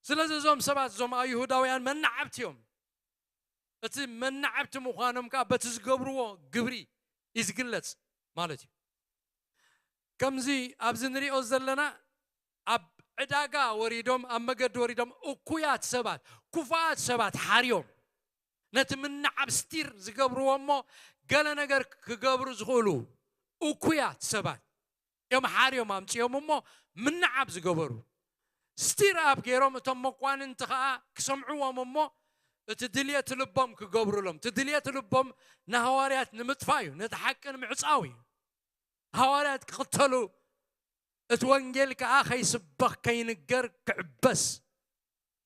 ስለዚ እዞም ሰባት እዞም ኣይሁዳውያን መናዓብቲ እዮም። እቲ መናዓብቲ ምዃኖም ከኣ በቲ ዝገብርዎ ግብሪ እዩ ዝግለጽ ማለት እዩ። ከምዚ ኣብዚ ንሪኦ ዘለና ኣብ ዕዳጋ ወሪዶም፣ ኣብ መገዲ ወሪዶም እኩያት ሰባት፣ ክፉኣት ሰባት ሓርዮም ነቲ ምንዓብ ስቲር ዝገብርዎ እሞ ገለ ነገር ክገብሩ ዝኽእሉ እኩያት ሰባት እዮም ሓርዮም ኣምጺኦም እሞ ምንዓብ ዝገበሩ። ስቲር ኣፕ ገይሮም እቶም መኳንንቲ ኸኣ ክሰምዕዎም እሞ እቲ ድልየት ልቦም ክገብሩሎም። እቲ ድልየት ልቦም ንሃዋርያት ንምጥፋእ እዩ፣ ነቲ ሓቂ ንምዕጻው እዩ። ሃዋርያት ክቕተሉ፣ እቲ ወንጌል ከኣ ከይስበኽ፣ ከይንገር፣ ክዕበስ፣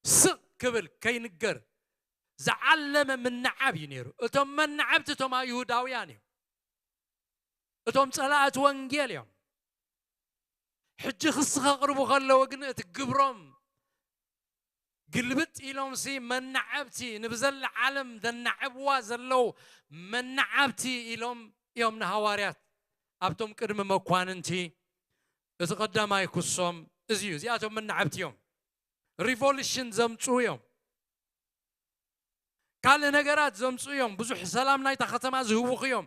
ስቕ ክብል፣ ከይንገር ዝዓለመ ምንዓብ እዩ ነይሩ። እቶም መናዓብቲ እቶም ኣይሁዳውያን እዮም። እቶም ጸላእቲ ወንጌል እዮም። ሕጂ ክሲ ከቕርቡ ከለዉ ግን እቲ ግብሮም ግልብጥ ኢሎምሲ መናዓብቲ፣ ንብዘላ ዓለም ዘናዕብዋ ዘለዉ መናዓብቲ ኢሎም እዮም ንሃዋርያት ኣብቶም ቅድሚ መኳንንቲ እቲ ቀዳማይ ክሶም እዚ እዩ። እዚኣቶም መናዓብቲ እዮም። ሪቮሉሽን ዘምጽኡ እዮም። ካልእ ነገራት ዘምጽኡ እዮም፣ ብዙሕ ሰላም ናይታ ከተማ ዝህውኹ እዮም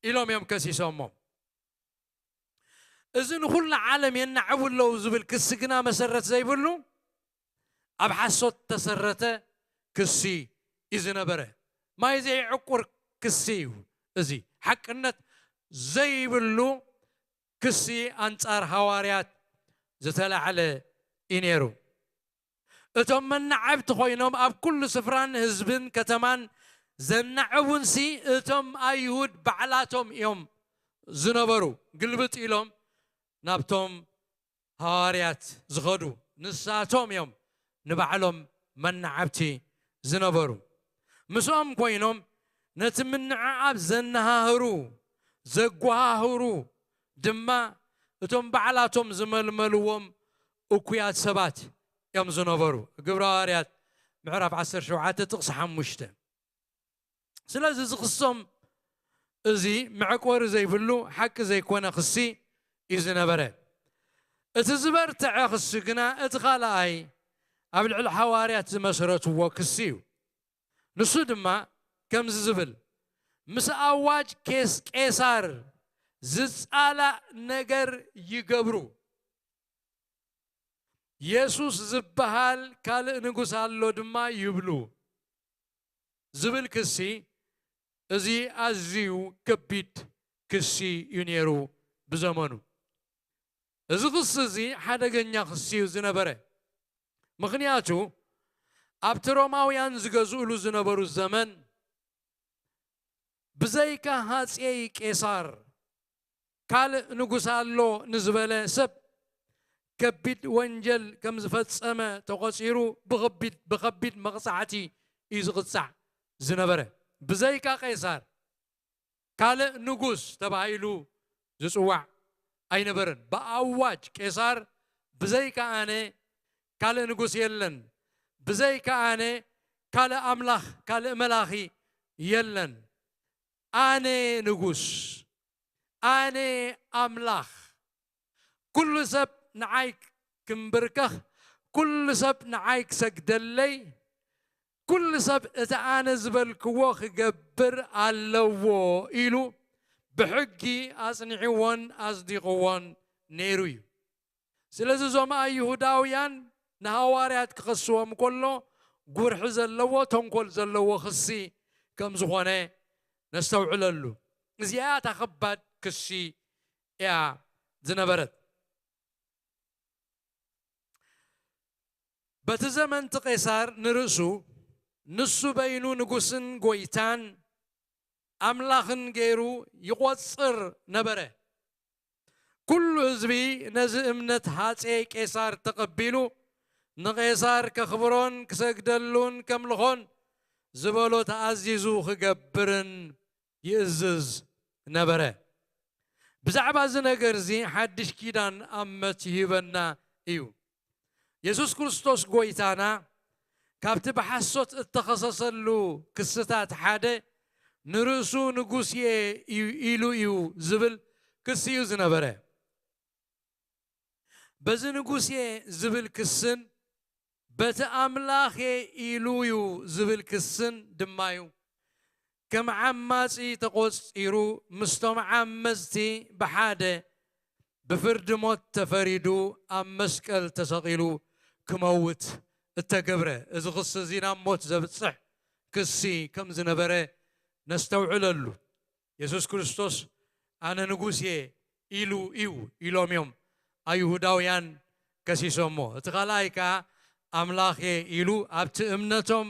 ኢሎም እዮም ከሲሶሞም። እዚ ንኹሉ ዓለም የናዕቡ ኣለዉ ዝብል ክሲ ግና መሰረት ዘይብሉ፣ ኣብ ሓሶት ተሰረተ ክሲ እዩ ዝነበረ። ማይ ዘይዕቁር ክሲ እዩ እዚ። ሓቅነት ዘይብሉ ክሲ ኣንጻር ሃዋርያት ዝተላዕለ እዩ ነይሩ። እቶም መናዓብቲ ኮይኖም ኣብ ኩሉ ስፍራን ህዝብን ከተማን ዘናዕቡንሲ እቶም ኣይሁድ ባዕላቶም እዮም ዝነበሩ። ግልብጥ ኢሎም ናብቶም ሃዋርያት ዝኸዱ ንሳቶም እዮም ንባዕሎም መናዓብቲ ዝነበሩ። ምስኦም ኮይኖም ነቲ ምንዕዓብ ዘነሃህሩ፣ ዘጓሃህሩ ድማ እቶም ባዕላቶም ዝመልመልዎም እኩያት ሰባት እዮም ዝነበሩ። ግብረ ሃዋርያት ምዕራፍ ዓሰርተ ሸውዓተ ጥቕሲ ሓሙሽተ። ስለዚ ዝኽሶም እዚ መዕቆሪ ዘይብሉ ሓቂ ዘይኮነ ክሲ እዩ ዝነበረ። እቲ ዝበርትዐ ክሲ ግና እቲ ካልኣይ ኣብ ልዕሊ ሃዋርያት ዝመስረትዎ ክሲ እዩ። ንሱ ድማ ከምዚ ዝብል፣ ምስ ኣዋጅ ኬስ-፣ ቄሳር ዝጻላእ ነገር ይገብሩ። የሱስ ዝበሃል ካልእ ንጉስ ኣሎ ድማ ይብሉ ዝብል ክሲ፣ እዚ ኣዝዩ ከቢድ ክሲ እዩ ነይሩ ብዘመኑ። እዚ ክሲ እዚ ሓደገኛ ክሲ እዩ ዝነበረ። ምኽንያቱ ኣብቲ ሮማውያን ዝገዝእሉ ዝነበሩ ዘመን ብዘይካ ሃጼይ ቄሳር ካልእ ንጉስ ኣሎ ንዝበለ ሰብ ከቢድ ወንጀል ከም ዝፈጸመ ተቖጺሩ ብኸቢድ፣ ብኸቢድ መቕጻዕቲ እዩ ዝቕጻዕ ዝነበረ። ብዘይካ ቄሳር ካልእ ንጉስ ተባሂሉ ዝጽዋዕ ኣይነበረን። ብኣዋጅ ቄሳር ብዘይካ ኣነ ካልእ ንጉስ የለን፣ ብዘይካ ኣነ ካልእ ኣምላኽ፣ ካልእ መላኺ የለን። ኣነ ንጉስ፣ ኣነ ኣምላኽ፣ ኩሉ ሰብ ንዓይ ክምብርከኽ፣ ኩሉ ሰብ ንዓይ ክሰግደለይ፣ ኩሉ ሰብ እቲ ኣነ ዝበልክዎ ክገብር ኣለዎ ኢሉ ብሕጊ ኣጽኒዕዎን ኣጽዲቕዎን ነይሩ እዩ። ስለዚ እዞም ኣይሁዳውያን ንሃዋርያት ክኸስዎም ከሎ ጉርሒ ዘለዎ ተንኮል ዘለዎ ክሲ ከም ዝኾነ ነስተውዕለሉ። እዚኣ እታ ከባድ ክሲ እያ ዝነበረት። በቲ ዘመንቲ ቄሳር ንርእሱ ንሱ በይኑ ንጉስን ጎይታን ኣምላኽን ገይሩ ይቖጽር ነበረ። ኩሉ ህዝቢ ነዚ እምነት ሃጼ ቄሳር ተቐቢሉ ንቄሳር ከኽብሮን ክሰግደሉን ከምልኾን ዝበሎ ተኣዚዙ ክገብርን ይእዝዝ ነበረ። ብዛዕባ እዚ ነገር እዚ ሓድሽ ኪዳን ኣመት ይህበና እዩ። የሱስ ክርስቶስ ጎይታና ካብቲ ብሓሶት እተኸሰሰሉ ክስታት ሓደ ንርእሱ ንጉስ እየ እዩ ኢሉ እዩ ዝብል ክሲ እዩ ዝነበረ። በዚ ንጉስ እየ ዝብል ክስን በቲ ኣምላኽ እየ ኢሉ እዩ ዝብል ክስን ድማ እዩ ከም ዓማጺ ተቖጺሩ ምስቶም ዓመጽቲ ብሓደ ብፍርዲ ሞት ተፈሪዱ ኣብ መስቀል ተሰቒሉ ክመውት እተገብረ። እዚ ክሲ እዚ ናብ ሞት ዘብጽሕ ክሲ ከም ዝነበረ ነስተውዕለሉ። የሱስ ክርስቶስ ኣነ ንጉስ እየ ኢሉ እዩ ኢሎም እዮም ኣይሁዳውያን ከሲሶሞ። እቲ ካልኣይ ከኣ ኣምላኽ እየ ኢሉ ኣብቲ እምነቶም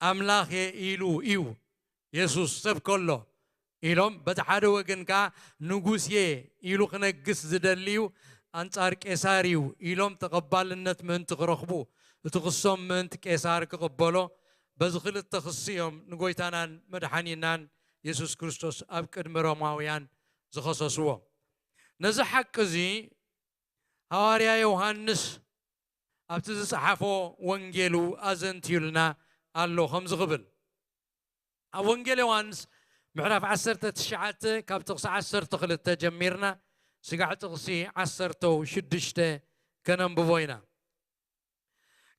ኣምላኽ እየ ኢሉ እዩ የሱስ ሰብ ከሎ ኢሎም፣ በቲ ሓደ ወገን ከኣ ንጉስ እየ ኢሉ ክነግስ ዝደሊ እዩ፣ ኣንጻር ቄሳር እዩ ኢሎም ተቐባልነት ምእንቲ ክረኽቡ፣ እቲ ክሶም ምእንቲ ቄሳር ክቕበሎ፣ በዚ ክልተ ክሲ እዮም ንጎይታናን መድሓኒናን የሱስ ክርስቶስ ኣብ ቅድሚ ሮማውያን ዝኸሰስዎ። ነዚ ሓቂ እዚ ሃዋርያ ዮሃንስ ኣብቲ ዝጸሓፎ ወንጌሉ ኣዘንትዩልና ኣሎ። ከምዚ ክብል፣ ኣብ ወንጌል ዮሃንስ ምዕራፍ ዓሰርተ ትሽዓተ ካብ ጥቕሲ ዓሰርተ ክልተ ጀሚርና ስጋዕ ጥቕሲ ዓሰርተ ሽዱሽተ ከነንብቦ ኢና።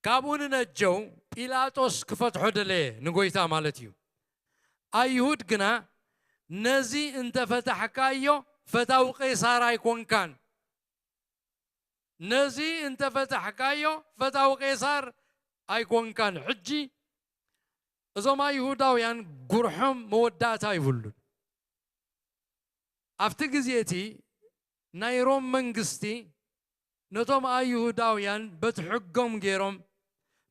ካብኡ ንነጀው ጲላጦስ ክፈትሖ ደለየ፣ ንጎይታ ማለት እዩ። ኣይሁድ ግና፣ "ነዚ እንተፈታሕካዮ ፈታዊ ቄሳር ኣይኮንካን፣ ነዚ እንተፈታሕካዮ ፈታዊ ቄሳር ኣይኮንካን።" ሕጂ እዞም ኣይሁዳውያን ጉርሖም መወዳእታ ይብሉን። ኣብቲ ግዜ እቲ ናይ ሮም መንግስቲ ነቶም ኣይሁዳውያን በቲ ሕጎም ገይሮም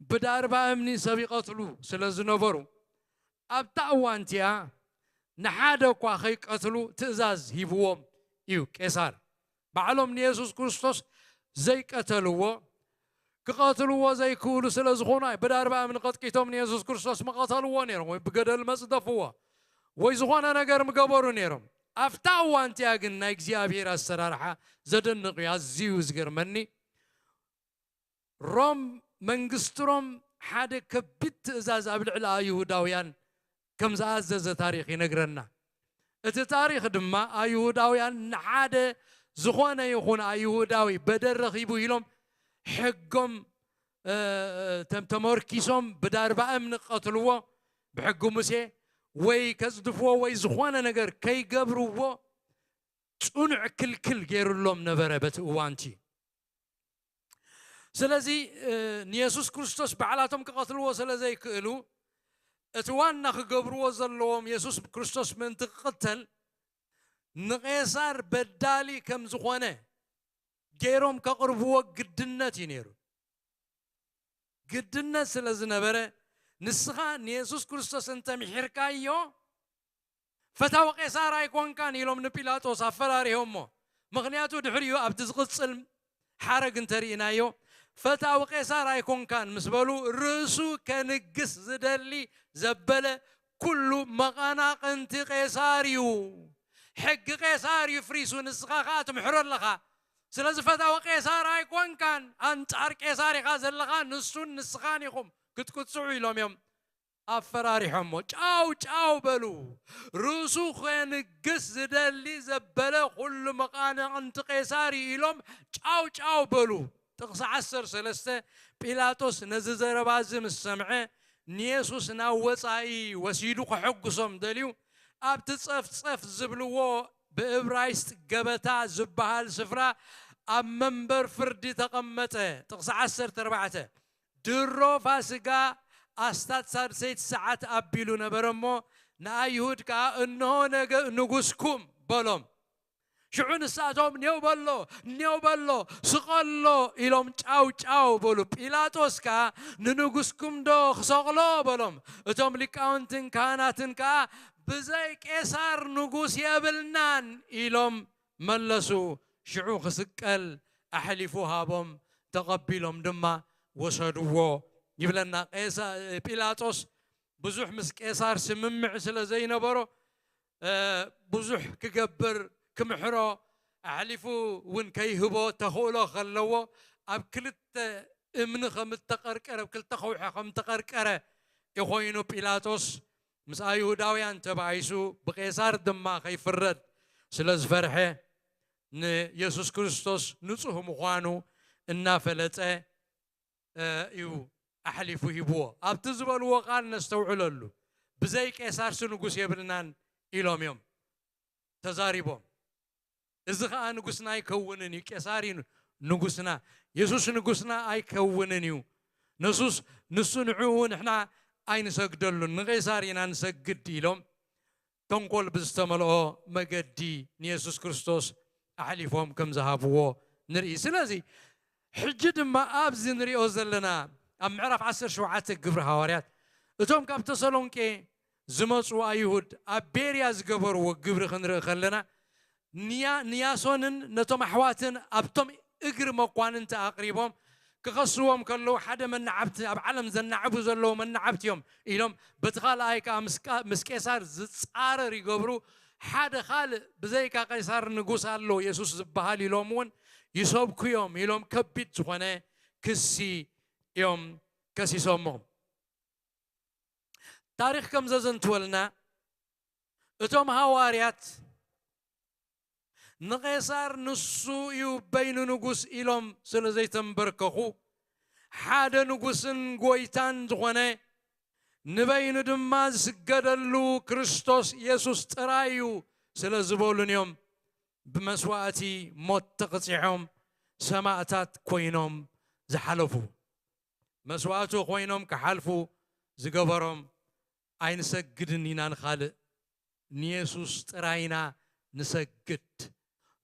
ብዳርባ እምኒ ሰብ ይቐትሉ ስለ ዝነበሩ፣ ኣብታ እዋን እቲኣ ንሓደ እኳ ከይቀትሉ ትእዛዝ ሂብዎም እዩ ቄሳር። ባዕሎም ንየሱስ ክርስቶስ ዘይቀተልዎ፣ ክቐትልዎ ዘይክእሉ ስለ ዝኾኑ፣ ብዳርባ እምኒ ቀጥቂቶም ንየሱስ ክርስቶስ ምቐተልዎ ነይሮም፣ ወይ ብገደል መጽደፍዎ፣ ወይ ዝኾነ ነገር ምገበሩ ነይሮም። ኣብታ እዋን እቲኣ ግን ናይ እግዚኣብሔር ኣሰራርሓ ዘደንቕ እዩ። ኣዝዩ ዝገርመኒ፣ ሮም መንግስቲ ሮም ሓደ ከቢድ ትእዛዝ ኣብ ልዕሊ ኣይሁዳውያን ከም ዝኣዘዘ ታሪኽ ይነግረና። እቲ ታሪኽ ድማ ኣይሁዳውያን ንሓደ ዝኾነ ይኹን ኣይሁዳዊ በደል ረኺቡ ኢሎም ሕጎም፣ እ፣ ተ-፣ ተመርኪሶም ብዳርባ እምኒ ክቐትልዎ ብሕጊ ሙሴ፣ ወይ ከጽድፍዎ ወይ ዝኾነ ነገር ከይገብርዎ ጽኑዕ ክልክል ገይሩሎም ነበረ በቲ እዋንቲ። ስለዚ፣ እ፣ ንየሱስ ክርስቶስ ባዕላቶም ክቐትልዎ ስለ ዘይክእሉ፣ እቲ ዋና ክገብርዎ ዘለዎም የሱስ ክርስቶስ ምእንቲ ክቕተል ንቄሳር በዳሊ ከም ዝኾነ ገይሮም ከቕርብዎ ግድነት እዩ ነይሩ። ግድነት ስለ ዝነበረ፣ "ንስኻ ንየሱስ ክርስቶስ እንተምሒርካዮ፣ ፈታዊ ቄሳር ኣይኮንካን" ኢሎም ንጲላጦስ ኣፈራሪሆሞ። ምኽንያቱ ድሕሪኡ ኣብቲ ዝቕጽል ሓረግ እንተርኢናዮ፣ "ፈታዊ ቄሳር ኣይኮንካን" ምስ በሉ፣ "ርእሱ ከንግስ ዝደሊ ዘበለ ኩሉ መቓናቕንቲ ቄሳር እዩ። ሕጊ ቄሳር እዩ ፍሪሱ፣ ንስኻ ኸኣ ትምሕሮ ኣለኻ። ስለዚ ፈታዊ ቄሳር ኣይኮንካን፣ ኣንጻር ቄሳር ኢኻ ዘለኻ፣ ንሱን ንስኻን ኢኹም ክትቅጽዑ" ኢሎም እዮም ኣፈራሪሖሞ። "ጫው ጫው በሉ፣ ርእሱ ኸንግስ ዝደሊ ዘበለ ኩሉ መቓናቕንቲ ቄሳር እዩ" ኢሎም ጫው ጫው በሉ። ጥቕሲ ዓሰርተ ሰለስተ፣ ጲላጦስ ነዚ ዘረባ እዚ ምስ ሰምዐ፣ ንየሱስ ናብ ወጻኢ ወሲዱ ከሐጉሶም ደልዩ፣ ኣብቲ ጸፍጸፍ ዝብልዎ ብእብራይስጥ ገበታ ዝበሃል ስፍራ ኣብ መንበር ፍርዲ ተቐመጠ። ጥቕሲ ዓሰርተ ኣርባዕተ፣ ድሮ ፋስጋ ኣስታት ሳድሰይቲ ሰዓት ኣቢሉ ነበረ እሞ፣ ንኣይሁድ ከኣ፣ "እንሆ ነገ-፣ ንጉስኩም" በሎም። ሽዑ ንሳቶም፣ "ኔው በሎ፣ ኔው በሎ፣ ስቐሎ" ኢሎም ጫው ጫው በሉ። ጲላጦስ ከኣ፣ "ንንጉስኩም ዶ ክሰቕሎ?" በሎም። እቶም ሊቃውንትን ካህናትን ከኣ፣ "ብዘይ ቄሳር ንጉስ የብልናን" ኢሎም መለሱ። ሽዑ ክስቀል ኣሕሊፉ ሃቦም፣ ተቐቢሎም ድማ ወሰድዎ ይብለና። ቄሳ-፣ ጲላጦስ ብዙሕ ምስ ቄሳር ስምምዕ ስለ ዘይነበሮ፣ እ፣ ብዙሕ ክገብር፣ ክምሕሮ፣ ኣሕሊፉ እውን ከይህቦ ተኽእሎ ከለዎ፣ ኣብ ክልተ እምኒ ከም እተቐርቀረ፣ ኣብ ክልተ ከውሒ ከም እተቐርቀረ እዩ ኮይኑ። ጲላጦስ ምስ ኣይሁዳውያን ተባኢሱ፣ ብቄሳር ድማ ከይፍረድ ስለ ዝፈርሐ፣ ንየሱስ ክርስቶስ ንጹህ ምዃኑ እናፈለጠ፣ እ፣ እዩ ኣሕሊፉ ሂብዎ። ኣብቲ ዝበልዎ ቃል ነስተውዕለሉ። "ብዘይ ቄሳርሲ ንጉስ የብልናን" ኢሎም እዮም ተዛሪቦም። እዚ ኸኣ ንጉስና ኣይከውንን እዩ። ቄሳር እዩ ንጉስና። የሱስ ንጉስና ኣይከውንን እዩ። ነሱስ፣ ንሱ ንዕኡ ንሕና ኣይንሰግደሉን፣ ንቄሳር ኢና ንሰግድ ኢሎም ተንኮል ብዝተመልኦ መገዲ ንየሱስ ክርስቶስ ኣሕሊፎም ከም ዝሃብዎ ንርኢ። ስለዚ ሕጂ ድማ ኣብዚ ንሪኦ ዘለና ኣብ ምዕራፍ ዓሰርተ ሸውዓተ ግብሪ ሃዋርያት፣ እቶም ካብ ተሰሎንቄ ዝመጹ ኣይሁድ ኣብ ቤርያ ዝገበርዎ ግብሪ ክንርኢ ከለና፣ ንያ-፣ ንያሶንን ነቶም ኣሕዋትን ኣብቶም እግሪ መኳንንቲ ኣቕሪቦም ክኸስዎም ከለዉ፣ ሓደ መናዓብቲ፣ ኣብ ዓለም ዘናዕቡ ዘለዉ መናዓብቲ እዮም ኢሎም፣ በቲ ካልኣይ ከኣ ምስ ቃ-፣ ምስ ቄሳር ዝጻረር ይገብሩ። ሓደ ካልእ ብዘይካ ቄሳር ንጉስ ኣሎ፣ የሱስ ዝበሃል ኢሎም እውን ይሰብኩ እዮም ኢሎም ከቢድ ዝኾነ ክሲ እዮም ከሲሶሞም። ታሪኽ ከም ዘዘንትወልና፣ እቶም ሃዋርያት ንቄሳር ንሱ እዩ በይኑ ንጉስ ኢሎም ስለ ዘይተንበርከኹ፣ ሓደ ንጉስን ጎይታን ዝኾነ፣ ንበይኑ ድማ ዝስገደሉ ክርስቶስ ኢየሱስ ጥራይ እዩ ስለ ዝበሉን እዮም ብመስዋእቲ ሞት ተቐጺዖም ሰማእታት ኮይኖም ዝሓለፉ። መስዋእቱ ኮይኖም ክሓልፉ ዝገበሮም፣ ኣይንሰግድን ኢና ንኻልእ፣ ንየሱስ ጥራይ ኢና ንሰግድ።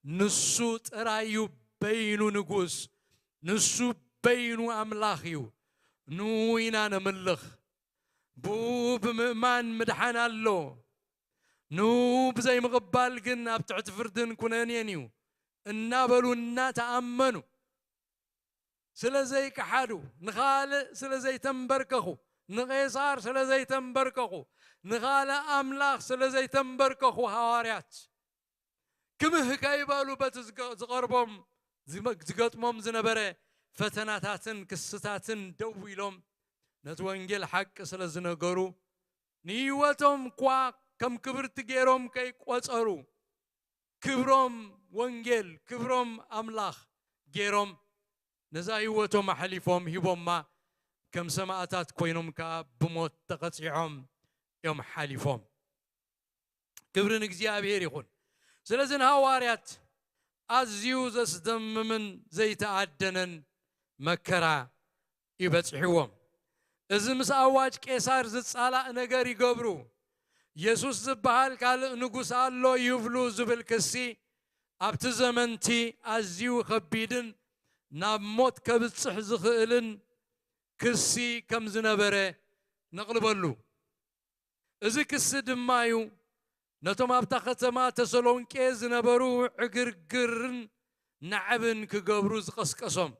ንሱ ጥራይ እዩ በይኑ ንጉስ፣ ንሱ በይኑ ኣምላኽ እዩ። ንኡ ኢና ነምልኽ። ብኡ ብምእማን ምድሓን ኣሎ። ንኡ ብዘይምቕባል ግን ኣብ ትሕቲ ፍርድን ኩነኔን እዩ እናበሉ እናተኣመኑ ስለ ዘይከሓዱ፣ ንኻልእ ስለ ዘይተንበርከኹ፣ ንቄሳር ስለ ዘይተንበርከኹ፣ ንኻልእ ኣምላኽ ስለ ዘይተንበርከኹ፣ ሃዋርያት ክምህ ከይበሉ በቲ ዝገ-፣ ዝቐርቦም፣ ዝመ-፣ ዝገጥሞም ዝነበረ ፈተናታትን ክስታትን ደው ኢሎም ነቲ ወንጌል ሓቂ ስለ ዝነገሩ፣ ንህይወቶም እኳ ከም ክብርቲ ገይሮም ከይቆጸሩ፣ ክብሮም ወንጌል፣ ክብሮም ኣምላኽ ገይሮም ነዛ ህይወቶም ኣሕሊፎም ሂቦማ፣ ከም ሰማእታት ኮይኖም ከኣ ብሞት ተቐጺዖም እዮም ሓሊፎም። ክብሪ ንእግዚኣብሔር ይኹን። ስለዚ ንሃዋርያት ኣዝዩ ዘስደምምን ዘይተኣደነን መከራ እዩ በጺሕዎም። እዚ ምስ ኣዋጅ ቄሳር ዝጻላእ ነገር ይገብሩ። የሱስ ዝበሃል ካልእ ንጉስ ኣሎ ይብሉ ዝብል ክሲ ኣብቲ ዘመንቲ ኣዝዩ ከቢድን ናብ ሞት ከብጽሕ ዝኽእልን ክሲ ከም ዝነበረ ነቕልበሉ። እዚ ክሲ ድማ እዩ ነቶም ኣብታ ከተማ ተሰሎንቄ ዝነበሩ ዕግርግርን ናዕብን ክገብሩ ዝቐስቀሶም።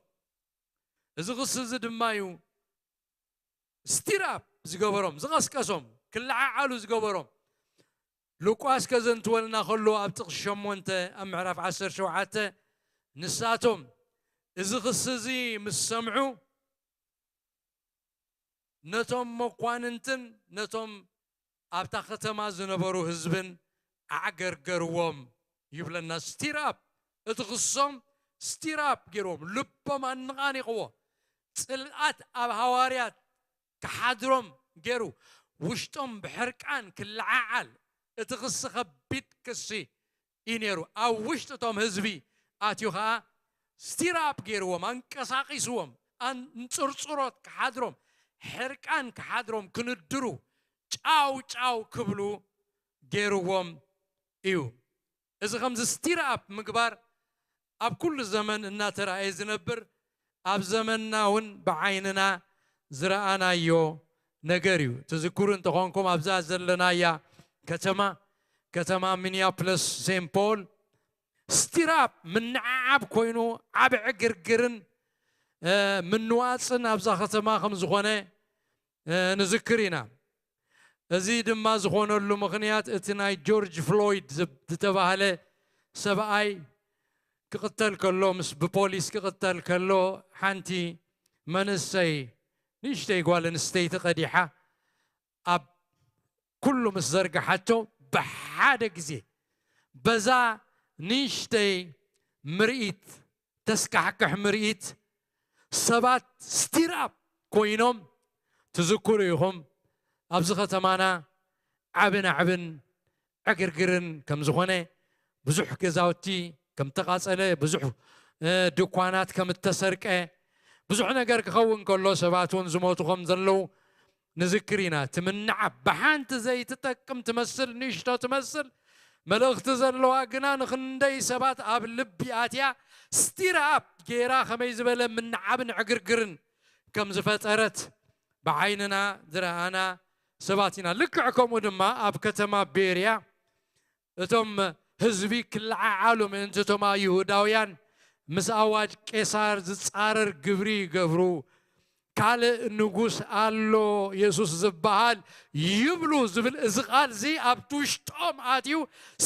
እዚ ክሲ እዚ ድማ እዩ ስቲር ኣፕ ዝገበሮም፣ ዝቐስቀሶም፣ ክለዓዓሉ ዝገበሮም። ሉቃስ ከዘንትወልና ከሎ ኣብ ጥቕሲ ሸሞንተ ኣብ ምዕራፍ ዓሰርተ ሸውዓተ ንሳቶም እዚ ክሲ እዚ ምስ ሰምዑ ነቶም መኳንንትን ነቶም ኣብታ ከተማ ዝነበሩ ህዝብን ኣዕገርገርዎም ይብለና። ስቲር ኣፕ፣ እቲ ክሶም ስቲር ኣፕ ገይርዎም፣ ልቦም ኣነቓኒቕዎ። ጽልኣት ኣብ ሃዋርያት ክሓድሮም ገይሩ፣ ውሽጦም ብሕርቃን ክለዓዓል፣ እቲ ክሲ ከቢድ ክሲ እዩ ነይሩ። ኣብ ውሽጢ እቶም ህዝቢ ኣትዩ ኸኣ ስቲር ኣፕ ገይርዎም፣ ኣንቀሳቒስዎም፣ ኣን-፣ እንጽርጽሮት ክሓድሮም፣ ሕርቃን ክሓድሮም፣ ክንድሩ፣ ጫው ጫው ክብሉ ገይርዎም እዩ። እዚ ከምዚ ስቲር ኣፕ ምግባር ኣብ ኩሉ ዘመን እናተራእየ ዝነብር፣ ኣብ ዘመንና እውን ብዓይንና ዝረኣናዮ ነገር እዩ። ትዝክሩ እንተኾንኩም ኣብዛ ዘለናያ ከተማ፣ ከተማ ሚኒያፖሊስ ሴንት ፖል ስቲር ኣፕ ምንዓዓብ ኮይኑ ዓቢ ዕግርግርን፣ እ፣ ምንዋጽን ኣብዛ ከተማ ከም ዝኾነ፣ እ፣ ንዝክር ኢና። እዚ ድማ ዝኾነሉ ምኽንያት እቲ ናይ ጆርጅ ፍሎይድ ዝብ-፣ ዝተባህለ ሰብኣይ ክቕተል ከሎ፣ ምስ ብፖሊስ ክቕተል ከሎ ሓንቲ መንእሰይ ንእሽተይ ጓል ኣንስተይቲ ቀዲሓ ኣብ ኩሉ ምስ ዘርግሓቶ ብሓደ ግዜ በዛ ንእሽተይ ምርኢት፣ ተስካሕክሕ ምርኢት ሰባት ስቲር ኣፕ ኮይኖም ትዝክሩ ኢኹም። ኣብዚ ከተማና ዓቢ ናዕብን ዕግርግርን ከም ዝኾነ፣ ብዙሕ ገዛውቲ ከም ተቓጸለ፣ ብዙሕ፣ እ፣ ድኳናት ከም እተሰርቀ፣ ብዙሕ ነገር ክኸውን ከሎ ሰባት እውን ዝሞቱ ከም ዘለዉ ንዝክር ኢና። እቲ ምንዓብ ብሓንቲ ዘይትጠቅም ትመስል፣ ንእሽቶ ትመስል፣ መልእኽቲ ዘለዋ ግና ንኽንደይ ሰባት ኣብ ልቢ ኣትያ ስቲር ኣፕ ገይራ ከመይ ዝበለ ምንዓብን ዕግርግርን ከም ዝፈጠረት ብዓይንና ዝረኣና ሰባት ኢና። ልክዕ ከምኡ ድማ ኣብ ከተማ ቤርያ እቶም ህዝቢ ክለዓዓሉ ምእንቲ እቶም ኣይሁዳውያን ምስ ኣዋጅ ቄሳር ዝጻረር ግብሪ ይገብሩ። ካልእ ንጉስ ኣሎ የሱስ ዝበሃል ይብሉ ዝብል እዚ ቃል እዚ ኣብቲ ውሽጦም ኣትዩ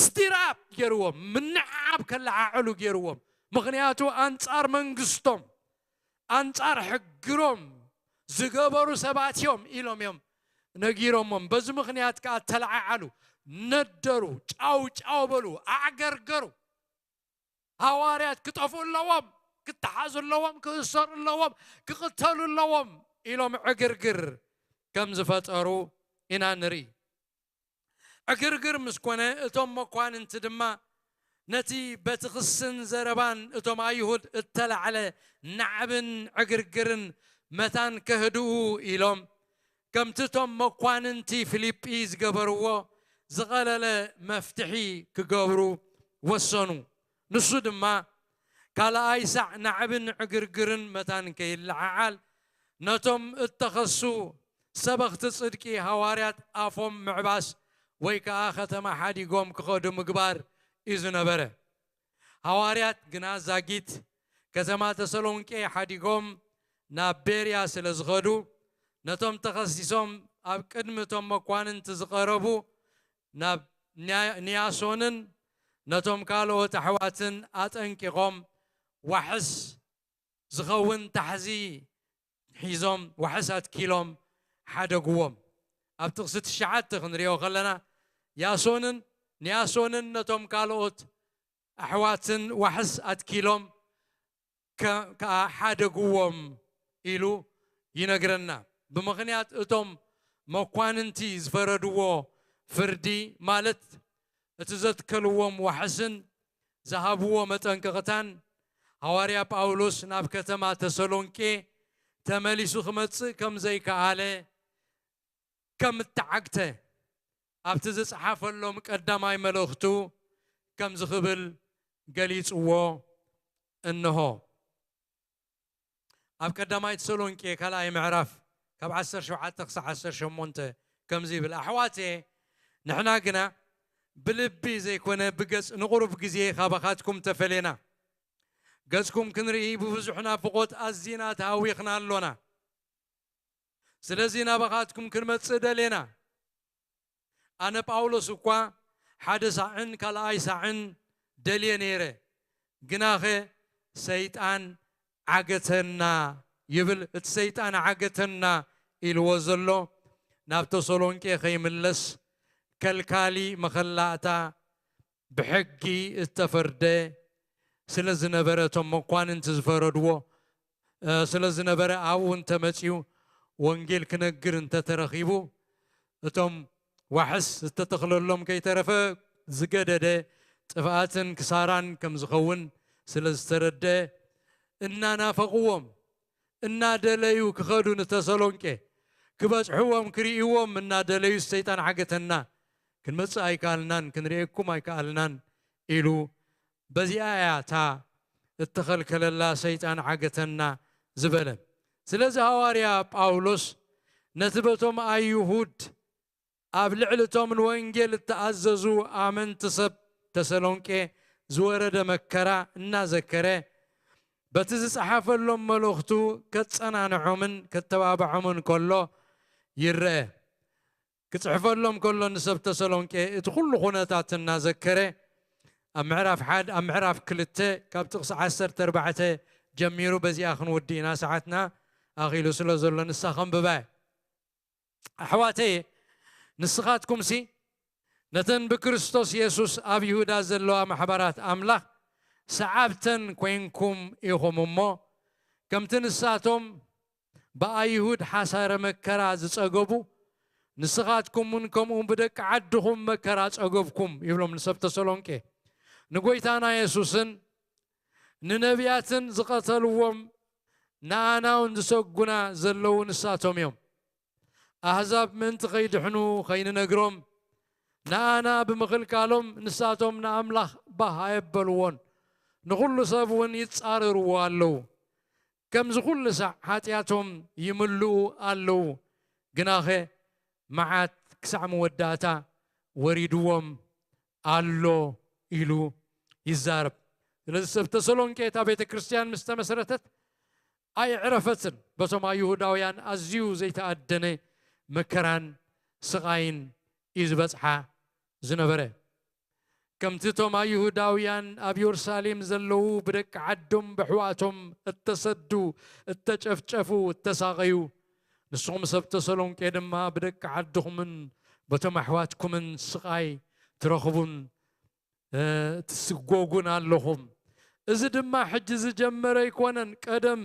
ስቲር ኣፕ ገይርዎም፣ ምንዓብ ከለዓዕሉ ገይርዎም። ምኽንያቱ ኣንጻር መንግስቶም፣ ኣንጻር ሕግሮም ዝገበሩ ሰባት እዮም ኢሎም እዮም ነጊሮሞም። በዚ ምኽንያት ከኣ ተለዓዓሉ፣ ነደሩ፣ ጫው ጫው በሉ፣ ኣዕገርገሩ። ሃዋርያት ክጠፍኡ ኣለዎም፣ ክተሓዙ ኣለዎም፣ ክእሰሩ ኣለዎም፣ ክቕተሉ ኣለዎም ኢሎም ዕግርግር ከም ዝፈጠሩ ኢና ንርኢ። ዕግርግር ምስ ኮነ፣ እቶም መኳንንቲ ድማ ነቲ በቲ ክስን ዘረባን እቶም ኣይሁድ እተላዕለ ናዕብን ዕግርግርን መታን ከህድኡ ኢሎም፣ ከምቲ እቶም መኳንንቲ ፊልጲ ዝገበርዎ ዝቐለለ መፍትሒ ክገብሩ ወሰኑ። ንሱ ድማ ካልኣይ ሳዕ ናዕብን ዕግርግርን መታን ከይለዓዓል፣ ነቶም እተኸሱ ሰበኽቲ ጽድቂ ሃዋርያት ኣፎም ምዕባስ ወይ ከኣ ከተማ ሓዲጎም ክኸዱ ምግባር እዩ ዝነበረ። ሃዋርያት ግና ዛጊት ከተማ ተሰሎንቄ ሓዲጎም ናብ ቤርያ ስለ ዝኸዱ፣ ነቶም ተኸሲሶም ኣብ ቅድሚ እቶም መኳንንቲ ዝቐረቡ ናብ ንያ-፣ ንያሶንን ነቶም ካልኦት ኣሕዋትን ኣጠንቂቖም፣ ዋሕስ ዝኸውን ታሕዚ ሒዞም፣ ዋሕስ ኣትኪሎም ሓደግዎም። ኣብ ጥቕሲ ትሽዓተ ክንሪኦ ከለና፣ ያሶንን፣ ንያሶንን ነቶም ካልኦት ኣሕዋትን ዋሕስ ኣትኪሎም ከ-፣ ከኣ ሓደግዎም ኢሉ ይነግረና። ብምኽንያት እቶም መኳንንቲ ዝፈረድዎ ፍርዲ፣ ማለት እቲ ዘትከልዎም ዋሕስን ዝሃብዎ መጠንቀቕታን፣ ሃዋርያ ጳውሎስ ናብ ከተማ ተሰሎንቄ ተመሊሱ ክመጽእ ከም ዘይከኣለ፣ ከም እተዓግተ ኣብቲ ዝጸሓፈሎም ቀዳማይ መልእኽቱ ከምዚ ክብል ገሊጽዎ እንሆ። ኣብ ቀዳማይ ተሰሎንቄ ካልኣይ ምዕራፍ ካብ ዓሰርተ ሸውዓተ ክሳዕ ዓሰርተ ሸሞንተ ከምዚ ይብል፣ ኣሕዋት፣ ንሕና ግና ብልቢ ዘይኮነ ብገጽ ንቑሩብ ግዜ ካባኻትኩም ተፈልየና። ገጽኩም ክንርኢ ብብዙሕ ናፍቖት ኣዚና ተሃዊኽና ኣሎና። ስለዚ ናባኻትኩም ክንመጽእ ደሌና። ኣነ ጳውሎስ እኳ ሓደ ሳዕን ካልኣይ ሳዕን ደልየ ነይረ፣ ግናኸ ሰይጣን ዓገተና ይብል። እቲ ሰይጣን ዓገተና ኢልዎ ዘሎ፣ ናብ ተሰሎንቄ ከይምለስ ከልካሊ መኸላእታ ብሕጊ እተፈርደ ስለ ዝነበረ፣ እቶም መኳንንቲ ዝፈረድዎ፣ እ፣ ስለ ዝነበረ፣ ኣብኡ እንተመጺኡ ወንጌል ክነግር እንተተረኺቡ፣ እቶም ዋሕስ ዝተተኽለሎም ከይተረፈ ዝገደደ ጥፍኣትን ክሳራን ከም ዝኸውን ስለ ዝተረድአ፣ እናናፈቕዎም፣ እናደለዩ ክኸዱ ንተሰሎንቄ፣ ክበጽሕዎም፣ ክርእይዎም እናደለዩ፣ ሰይጣን ዓገተና፣ ክንመጽእ ኣይከኣልናን፣ ክንርእየኩም ኣይከኣልናን ኢሉ፣ በዚኣ እያ እታ እተኸልከለላ፣ ሰይጣን ዓገተና ዝበለ። ስለዚ ሃዋርያ ጳውሎስ ነቲ በቶም ኣይሁድ ኣብ ልዕሊ እቶም ንወንጌል እተኣዘዙ ኣመንቲ ሰብ ተሰሎንቄ ዝወረደ መከራ እናዘከረ፣ በቲ ዝጸሓፈሎም መልእኽቱ ከጸናንዖምን ከተባብዖምን ከሎ ይረአ። ክጽሕፈሎም ከሎ ንሰብ ተሰሎንቄ እቲ ኩሉ ኩነታት እናዘከረ፣ ኣብ ምዕራፍ ሓደ፣ ኣብ ምዕራፍ ክልተ ካብ ጥቕሲ ዓሰርተ ኣርባዕተ ጀሚሩ፣ በዚኣ ክንውዲ ኢና፣ ሰዓትና ኣኺሉ ስለ ዘሎ ንሳ ከንብባ እየ። ኣሕዋተየ፣ ንስኻትኩምሲ ነተን ብክርስቶስ የሱስ ኣብ ይሁዳ ዘለዋ ማሕበራት ኣምላኽ ሰዓብተን ኮይንኩም ኢኹም እሞ፣ ከምቲ ንሳቶም ብኣይሁድ ሓሳረ መከራ ዝጸገቡ፣ ንስኻትኩም እውን ከምኡ ብደቂ ዓድኹም መከራ ጸገብኩም ይብሎም ንሰብ ተሰሎንቄ። ንጎይታና የሱስን ንነቢያትን ዝቐተልዎም ንኣና እውን ዝሰጉና ዘለዉ ንሳቶም እዮም። ኣህዛብ ምእንቲ ኸይድሕኑ ኸይንነግሮም፣ ንኣና ብምኽልካሎም ንሳቶም ንኣምላኽ ባህ ኣየበልዎን፣ ንኹሉ ሰብ እውን ይጻረርዎ ኣለዉ። ከምዚ ኩሉ ሳዕ ሓጢኣቶም ይምልኡ ኣለዉ፣ ግናኸ መዓት ክሳዕ መወዳእታ ወሪድዎም ኣሎ ኢሉ ይዛረብ። ስለዚ ሰብ ተሰሎንቄ እታ ቤተ ክርስቲያን ምስ ተመስረተት ኣየዕረፈትን። በቶም ኣይሁዳውያን ኣዝዩ ዘይተኣደነ መከራን ስቓይን እዩ ዝበጽሓ ዝነበረ። ከምቲ እቶም ኣይሁዳውያን ኣብ የሩሳሌም ዘለዉ ብደቂ ዓዶም ብኣሕዋቶም እተሰዱ፣ እተጨፍጨፉ፣ እተሳቐዩ፣ ንስኹም ሰብ ተሰሎንቄ ድማ ብደቂ ዓድኹምን በቶም ኣሕዋትኩምን ስቓይ ትረኽቡን፣ እ፣ ትስጎጉን ኣለኹም። እዚ ድማ ሕጂ ዝጀመረ ኣይኮነን። ቀደም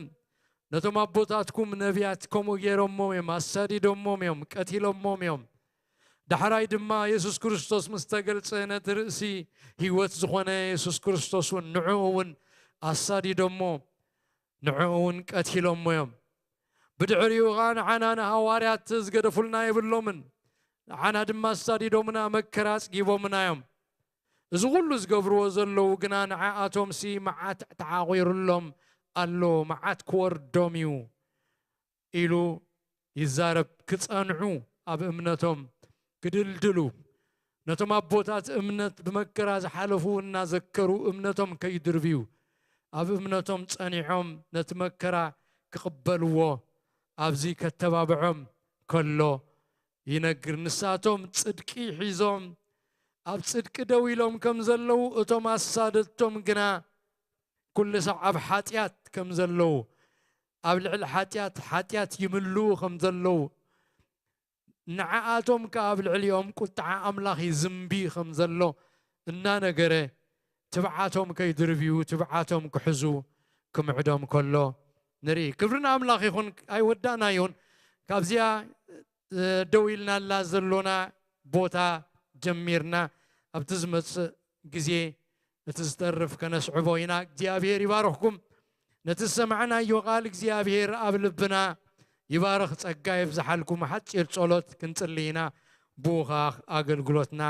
ነቶም ኣቦታትኩም ነቢያት ከምኡ ገይሮሞም እዮም፣ ኣሳዲዶሞም እዮም፣ ቀቲሎሞም እዮም። ዳሕራይ ድማ የሱስ ክርስቶስ ምስ ተገልጸ፣ ነቲ ርእሲ ህይወት ዝኾነ የሱስ ክርስቶስ እውን ንዕኡ እውን ኣሳዲዶሞ፣ ንዕኡ እውን ቀቲሎሞ እዮም። ብድሕሪኡ ኸኣ ንዓና ንሃዋርያት ዝገደፉልና የብሎምን። ንዓና ድማ ኣሳዲዶምና፣ መከራ ኣጽጊቦምና እዮም። እዚ ኹሉ ዝገብርዎ ዘለዉ ግና ንዓኣቶምሲ መዓት ተዓቑሩሎም ኣሎ፣ መዓት ክወርዶም እዩ ኢሉ ይዛረብ። ክጸንዑ ኣብ እምነቶም ክድልድሉ፣ ነቶም ኣቦታት እምነት ብመከራ ዝሓለፉ እናዘከሩ እምነቶም ከይድርብዩ፣ ኣብ እምነቶም ጸኒዖም ነቲ መከራ ክቕበልዎ ኣብዚ ከተባብዖም ከሎ ይነግር። ንሳቶም ጽድቂ ሒዞም ኣብ ጽድቂ ደው ኢሎም ከም ዘለዉ፣ እቶም ኣሳደድቶም ግና ኩሉ ሳዕ ኣብ ሓጢኣት ከም ዘለዉ፣ ኣብ ልዕሊ ሓጢኣት ሓጢኣት ይምልኡ ከም ዘለዉ፣ ንዓኣቶም ከኣ ኣብ ልዕሊኦም ቁጥዓ ኣምላኽ ይዝንቢ ከም ዘሎ እናነገረ፣ ትብዓቶም ከይድርብዩ፣ ትብዓቶም ክሕዙ ክምዕዶም ከሎ ንርኢ። ክብሪ ንኣምላኽ ይኹን። ኣይወዳእናዮን። ካብዚኣ እ፣ ደው ኢልናላ ዘሎና ቦታ ጀሚርና፣ ኣብቲ ዝመጽእ ግዜ እቲ ዝተርፍ ከነስዕቦ ኢና። እግዚኣብሔር ይባርኽኩም። ነቲ ዝሰማዕናዮ ቃል እግዚኣብሔር ኣብ ልብና ይባርኽ፣ ጸጋ የብዝሓልኩም። ሓጺር ጸሎት ክንጽሊ ኢና፣ ብኡ ኸኣ ኣገልግሎትና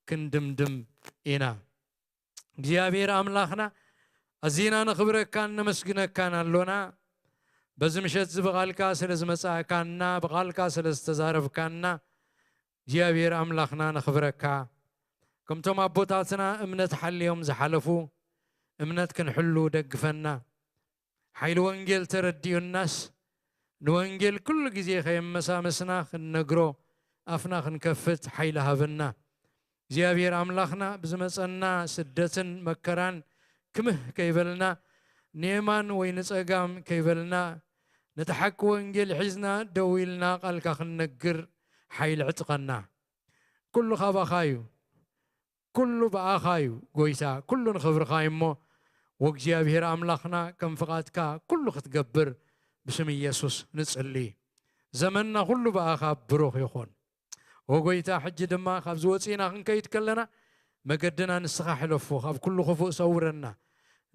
ክንድምድም ኢና። እግዚኣብሔር ኣምላኽና፣ ኣዚና ነኽብረካን ነመስግነካን ኣሎና። በዚ ምሸት እዚ ብቓልካ ስለ ዝመጻእካና፣ ብቓልካ ስለ ዝተዛረብካና፣ እግዚኣብሔር ኣምላኽና ነኽብረካ። ከምቶም ኣቦታትና እምነት ሓልዮም ዝሓለፉ፣ እምነት ክንሕሉ ደግፈና። ሓይሊ ወንጌል ተረዲኡናስ፣ ንወንጌል ኩሉ ግዜ ከየመሳመስና ክንነግሮ ኣፍና ክንከፍት ሓይሊ ሃበና። እግዚኣብሔር ኣምላኽና፣ ብዝመጸና ስደትን መከራን ክምህ ከይበልና፣ ንየማን ወይ ንጸጋም ከይበልና፣ ነቲ ሓቂ ወንጌል ሒዝና ደው ኢልና ቃልካ ክንነግር ሓይሊ ዕጥቀና። ኩሉ ካባኻ እዩ። ኩሉ ብኣኻ እዩ ጎይታ፣ ኩሉ ንኽብርኻ እዩ እሞ፣ ወእግዚኣብሔር ኣምላኽና፣ ከም ፍቓድካ ኩሉ ክትገብር ብስም ኢየሱስ ንጽሊ። ዘመንና ኩሉ ብኣኻ ብሩኽ ይኹን። ወጎይታ፣ ሕጂ ድማ ካብዚ ወጺእና ክንከይድ ከለና፣ መገድና ንስኻ ሕለፎ፣ ካብ ኩሉ ክፉእ ሰውረና።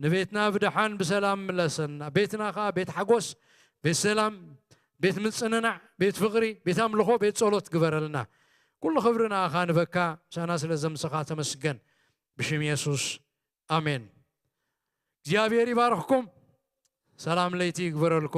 ንቤትና ብደሓን ብሰላም ምለሰና። ቤትና ኸኣ ቤት ሓጎስ፣ ቤት ሰላም፣ ቤት ምጽንናዕ፣ ቤት ፍቕሪ፣ ቤት ኣምልኾ፣ ቤት ጸሎት ግበረልና። ኩሉ ክብሪ ንኣኻ ንበካ፣ ምሳና ስለ ዘምሰኻ ተመስገን። ብሽም የሱስ፣ ኣሜን። እግዚኣብሔር ይባርኽኩም። ሰላም ለይቲ ይግበረልኩም።